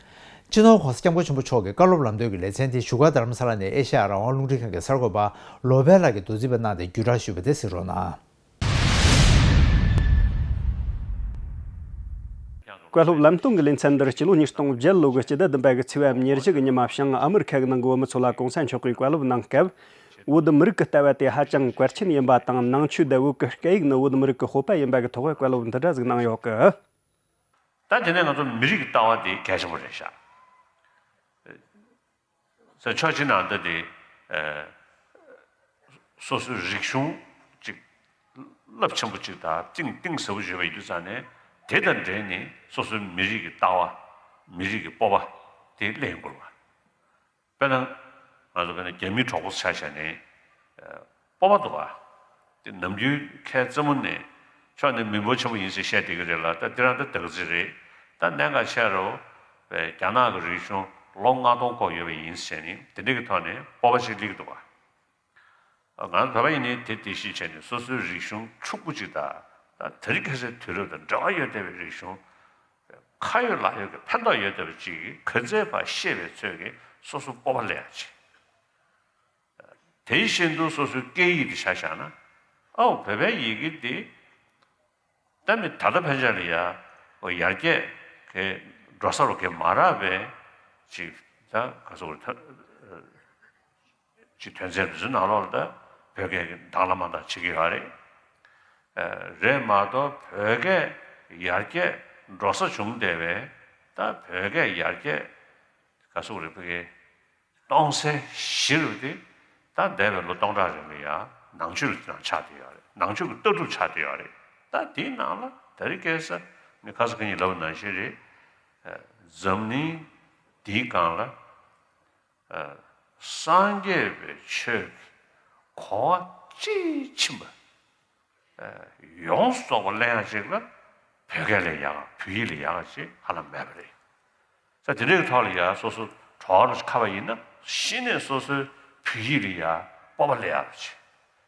སྤྱི་ནོར་༧གོང་ས་༧སྐྱབས་མགོན་ཆེན་པོ་མཆོག་གི་བཀའ་སློབ་ལམ་སྟོན་གྱི་ལེ་ཚན་དེ་བཞུགས་སྒར་རྡ་རམ་ས་ལ་ནས་ཨེ་ཤ་ཡ་རང་དབང་རླུང་འཕྲིན་ཁང་གི་གསར་འགོད་པ་ལོ་པཎ་ལགས་ཀྱིས་མདོར་བསྡུས་པ་གནང་སྟེ་བརྒྱུད་བསྒྲགས་ཞུས་པ་དེ་གཟིགས་རོགས་གནང་། བཀའ་སློབ་ལམ་སྟོན་གྱི་ལེ་ཚན་འདིར་སྤྱི་ལོ་ཉིས་སྟོང་བརྒྱད་ལོ་གི་སྤྱི་ཟླ་བདུན་པ་གི་ཚེས་པ་ཉེར་བཞི་གི་ཉི་མ་བྱང་ཨ་མི་རི་ཁ་གི་ནང་གི་བོད་མི་ཚོ་ལ་གོང་ས་མཆོག་གིས་བཀའ་སློབ་གནང་སྐབས། བོད་མི་རིགས་ཀྱི་ལྟ་བ་དེ་ཧ་ཅང་གལ་ཆེན་ཡིན་པ་དང་། ནང་ཆོས་དང་བོད་ཀྱི་སྐད་ཡིག་ནི་བོད་མི་རིགས་ཀྱི་སྤོབས་པ་ཡིན་པ་གི་ཐོག་བཀའ་སློབ་འདི་འདྲ་ཟིག་གནང་ཡོད་གི། ད་དེ་ནས་ང་ཚོ་མི་རིགས་ཀྱི་ལྟ་བ་དེ་གལ་ཆེན་པོ་རེད་ཤག་ས་ཕྱོགས་གཅིག་ནང་ད་དེ་ཨ་སོ་སོའི་རིག་གཞུང་གཅིག་རླབས་ཆེན་པོ་གཅིག་དང་གཏིང་གཏིང་ཟབ་པོ་ཡོད་པ་ཡིན་དུས་ཙང་ནས། དེ་དང་འབྲེལ་ནས་སོ་སོའི་མི་རིགས་ཀྱི་ལྟ་བ། མི་རིགས་ཀྱི་སྤོབས་པ་དེ་ལེན་དགོས་པ། དཔེར་ན། ང་ཚོ་དཔེར་ན་རྒྱ་མིའི་གྲོགས་པོ་ཆ་བཞག་ནས། ཨ་སྤོབས་པ་འདུག་བ། དེ་ནམ་རྒྱུན་ཁའི་རྩེ་མོ་ནས་ཕྱོགས་ནས་མི་འབོར་ཆེན་པོ་ཡིན་ཟེར་བཤད་བསྡད་ཀྱི་རེད་ལ། ད་དེ་རང་ད་བདག་འཛིན་རེད། ད་གནད་འགག་ཆེ་རུ་བའི་རྒྱ་ནག་གི་རིག་གཞུང་ལོ་ལྔ་སྟོང་འཁོར་ཡོད་པ་ཡིན་ཟེར་ནས་དེ་འདྲ་གི་ཐོག་ནས་སྤོབས་པ་ཞིག་སླེབས་ཀྱི་འདུག་བ། ང་ཚོ་བོད་པ་ཡིན་ནའི་དེ་དེ་བཞིན་བྱས་ནས་སོ་སོའི་རིག་གཞུང་ཕྱུག་པོ་ཅིག་དང་། ད་དེ་རིང་ཁ་སང་དུས་རབས་དང་འབྲེལ་བ་ཡོད་བསྡད་པའི་རིག་གཞུང་། ཁ་ཡོད་ལག་ཡོད་ཀྱི་ཕན་ཐོགས་ཡོད་བསྡད་པ་ཅིག་ག་ཚོད་ཕར་ཤེས་པའི་ཚོད་ཀྱིས་སོ་སོ་སྤོབས་པ་སླེབས་ཡག་ཅིག་དེ་བཞིན་དུ་སོ་སོའི་སྐད་ཡིག་དེ་ཆ་བཞག་ན། ཨའོ་བོད་པའི་ཡི་གེ་འདི་ད་མི་ད་ལྟ་ཕན་ཆད་ལ་ཡ་ཡར་རྒྱས་གི་འགྲོ་ས་རུ་གི་མ་རག་པའི་ཅིག་ད་ག་ཚོད་རེད་ད། ཅིག་དོན་ཚན་རེ་ཚོའི་ནང་ལོགས་ལ་ད་བོད་སྐད་ཀྱི་དང་བླངས་མ་དང་བྱེད་ཀྱི་ཡོད་རེད། ཨ་རེད་མ་གཏོགས་བོད་སྐད་ཡར་རྒྱས་འགྲོ་ས་བྱུང་བསྡད་པའི་ད་བོད་སྐད་ཡར་རྒྱས་ག་ཚོད་རེད་བོད་སྐད་གཏོང་སའི་གཞི་རུ་དེ་ད་འདས་པའི་ལོ་སྟོང་ཕྲག་རིང་ལ་ཡ་ ནང་ཆོས་ལ་དེ་ནང་ཆགས་བསྡད་ཡོད་རེད། ནང་ཆོས་ཀྱི་ལྟ་གྲུབ་ཆགས་བསྡད་ཡོད་རེད། ད་དེའི་ནང་ལ་ད་རེས་ཁ་སང་ངས་ཁ་སང་ཁ་ཉིན་ལབ་པ་ནང་བཞིན་རེད། ཨ། འཛམ་གླིང་འདིའི་སྒང་ལ། ཨ། སངས་རྒྱས་པའི་ཆོས་ཀྱི་གོ་བ་དཔྱིས་ཕྱིན་པ། ཨ། ཡོངས་སུ་རྫོགས་པ་ལེན་ཡག་ཅིག་ལ་བོད་སྐད་ལས་ཡག་བོད་ཡིག་ལས་ཡག་ཅིག་ཧ་ལམ་མེད་པ་རེད། ས་དེ་འདྲའི་ཐོག་ལ་ཡ་སོ་སོ་གྲོགས་རུ་ཁ་བ་ཡིན་ན་གཞི་ནས་སོ་སོའི་བོད་ཡིག་ལ་ཡ་སྤོབས་པ་སླེབས་ཡག་ཅིག།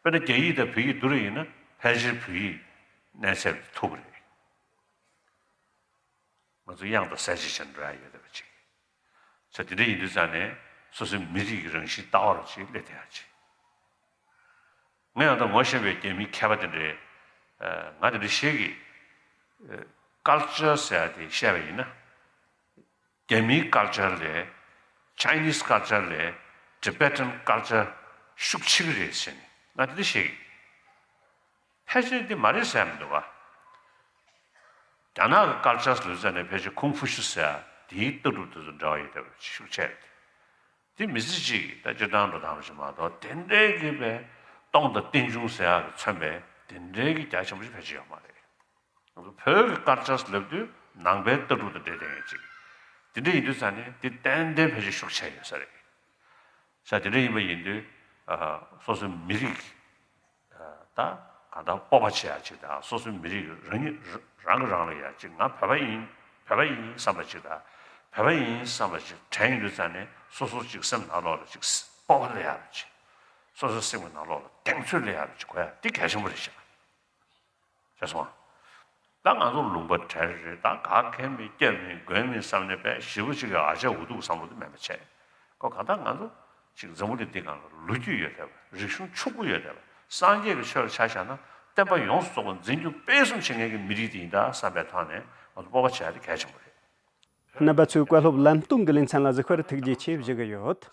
དཔེར་ན་རྒྱ་ཡིག་དང་བོད་ཡིག་བསྡུར་བ་ཡིན་ན་ཕལ་ཆེར་བོད་ཡིག་གནས་ཚད་ཐུབ་པ་རེད། ང་ཚོ་དབྱངས་དང་གསལ་བྱེད་ཅན་འགྲོ་ཡ་ཡོད་བསྡད་པ་ཅིག། ས་དེ་འདྲ་ཡིན་དུས་ཙང་ནས་སོ་སོའི་མི་རིགས་ཀྱི་རང་བཞིན་ལྟ་བ་རུ་ཅིག་སླེབས་བསྡད་ཡ་ཅིག། ང་ཡང་ད་ངོ་ཤེས་པའི་རྒྱ་མིའི་མཁས་པ་དེ་འདྲས། ཨ། ང་དེ་འདྲ་ཞིག་གིས། ཨ། ཀལ་ཅར་ཟེར་ཡ་དེ་བཤད་པ་ཡིན་ན། རྒྱ་མིའི་ཀལ་ཅར་ལས། Chinese culture ལས། Tibetan culture ཤུགས་ཆེ་གི་རེད་ཟེར་ནས་ང་དེ་འདྲ་ཞིག་གིས། ཕལ་ཆེར་འདི་མ་རེད་ཟེར་མི་འདུག་ག། རྒྱ་ནག་གི་ཀལ་ཅར་ལུས་ཙང་ནས་ཕལ་ཆེར་ཁུང་ཧྥུ་ཤུ་ཟེར་ཡ་དེའི་ལྟ་གྲུབ་དེ་ཚོ་འདྲ་བ་ཡོད་བསྡད་པ་ཤུགས་ཆེ་རེད། དེ་མི་ཚེ་གཅིག་གི་ད་སྤྱིར་བཏང་འགྲོ་སྟངས་རེད་མ་གཏོགས་དེ་འདྲའི་གི་པའི་སྟོང་དང་རྟེན་འབྱུང་ཟེར་ཡག་གི་མཚོན་པའི་དེ་འདྲའི་གི་རྒྱ་ཆེན་པོ་ཞིག་ཕལ་ཆེར་ཡོད་མ་རེད། ང་ཚོ་བོད་ཀྱི་ཀལ་ཅར་ལབ་དུས་ནང་པའི་ལྟ་གྲུབ་དང་འབྲེལ་བསྡད་ཡོད་ཅིག། དེ་འདྲ་ཡིན་དུས་ཙང་ནས་དེ་ཏན་ཏན་ཕལ་ཆེར་ཤུགས་ཆེ་ཡོད་ས་རེད། ས་དེ་འདྲ་ཡིན་པ་ཡིན་དུས། ཨ། སོ་སོའི་མི་རིགས། ཨ། ད་གང་ལྟར་སྤོབས་པ་བྱེད་ཡ་ཅིག་དང་སོ་སོའི་མི་རིགས་རང་ཉིད་རང་གིས་རང་ལ་ཡ་ཅིག་ང་བོད་པ་ཡིན། བོད་པ་ཡིན་བསམ་པ་ཅིག་དང་། བོད་པ་ཡིན་བསམ་པ་ཅིག་དྲན་ཡོང་དུས་ཙང་ནས་སོ་སོ་ཅིག་སེམས་ནང་ལོགས་ལ་ཅིག་སྤོབས་པ་སླེབས་ཡ་ཅིག། སོ་སོའི་སེམས་ཀྱི་ནང་ལོགས་ལ་གདེང་ཚོད་སླེབས་ཡ་ཅིག་དགོས་ཡ་དེ་གལ་ཆེན་པོ་རེད་ཤག། ཤེས་སོང་ང་། ད་ང་ཚོ་ལུང་པ་བྲལ་རེད། ད་ག་གེ་མེད་སྐྱབས་མེད་མགོན་མེད་བསམ་ནས་པས་ཞེ་པོ་ཅིག་གི་ཨ་ཅག་འུ་ཐུག་བསམ་བློ་དེ་མེད་པ་བྱས། ཁོ་གང་ལྟར་ང་ཚོ་ཅིག་འཛམ་བུ་གླིང་འདི་སྒང་ལ་ལོ་རྒྱུས་ཡོད་བསྡད་པ། རིག་གཞུང་ཕྱུག་པོ་ཡོད་བསྡད་པ། སངས་རྒྱས་ཀྱི་ཆོས་ལ་ཆ་བཞག་ན་བསྟན་པ་ཡོངས་སུ་རྫོགས་པ་འཛིན་སྐྱོང་སྤེལ་གསུམ་བྱེད་མཁན་གྱི་མི་རིགས་དེ་ཡིན་ད་བསམ་པའི་ཐོག་ནས་ང་ཚོ་སྤོབས་པ་བྱེད་ཡ་དེ་གལ་ཆེན་པོ་རེད། རྣམ་པ་ཚོས་བཀའ་སློབ་ལམ་སྟོན་གྱི་ལེ་ཚན་ལ་གཟིགས་པར་ཐུགས་རྗེ་ཆེ་ཞུ་གི་ཡོད།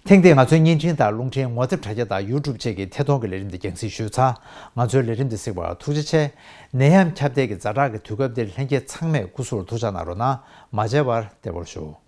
ཐེངས་འདིར་ང་ཚོའི་བརྙན་འཕྲིན་དང་རླུང་འཕྲིན་ངོ་དེབ་དྲ་རྒྱ་དང་ཡུ་ཊུབ་བཅས་ཀྱི་ཐད་གཏོང་གི་ལས་རིམ་འདི་རྒྱང་སྲིང་ཞུས་ཚར། ང་ཚོའི་ལས་རིམ་འདི་གཟིགས་པར་ཐུགས་རྗེ་ཆེ། ནད་ཡམས་ཁྱབ་གདལ་གྱི་ཛ་དྲག་གི་དུས་སྐབས་འདིར་ལྷན་རྒྱས་ཚང་མས་སྐུ་གཟུགས་ལ་ཐུགས་ཅག་གནང་རོགས་གནང་། མ་མཇལ་བར་བདེ་པོར་བཞུགས།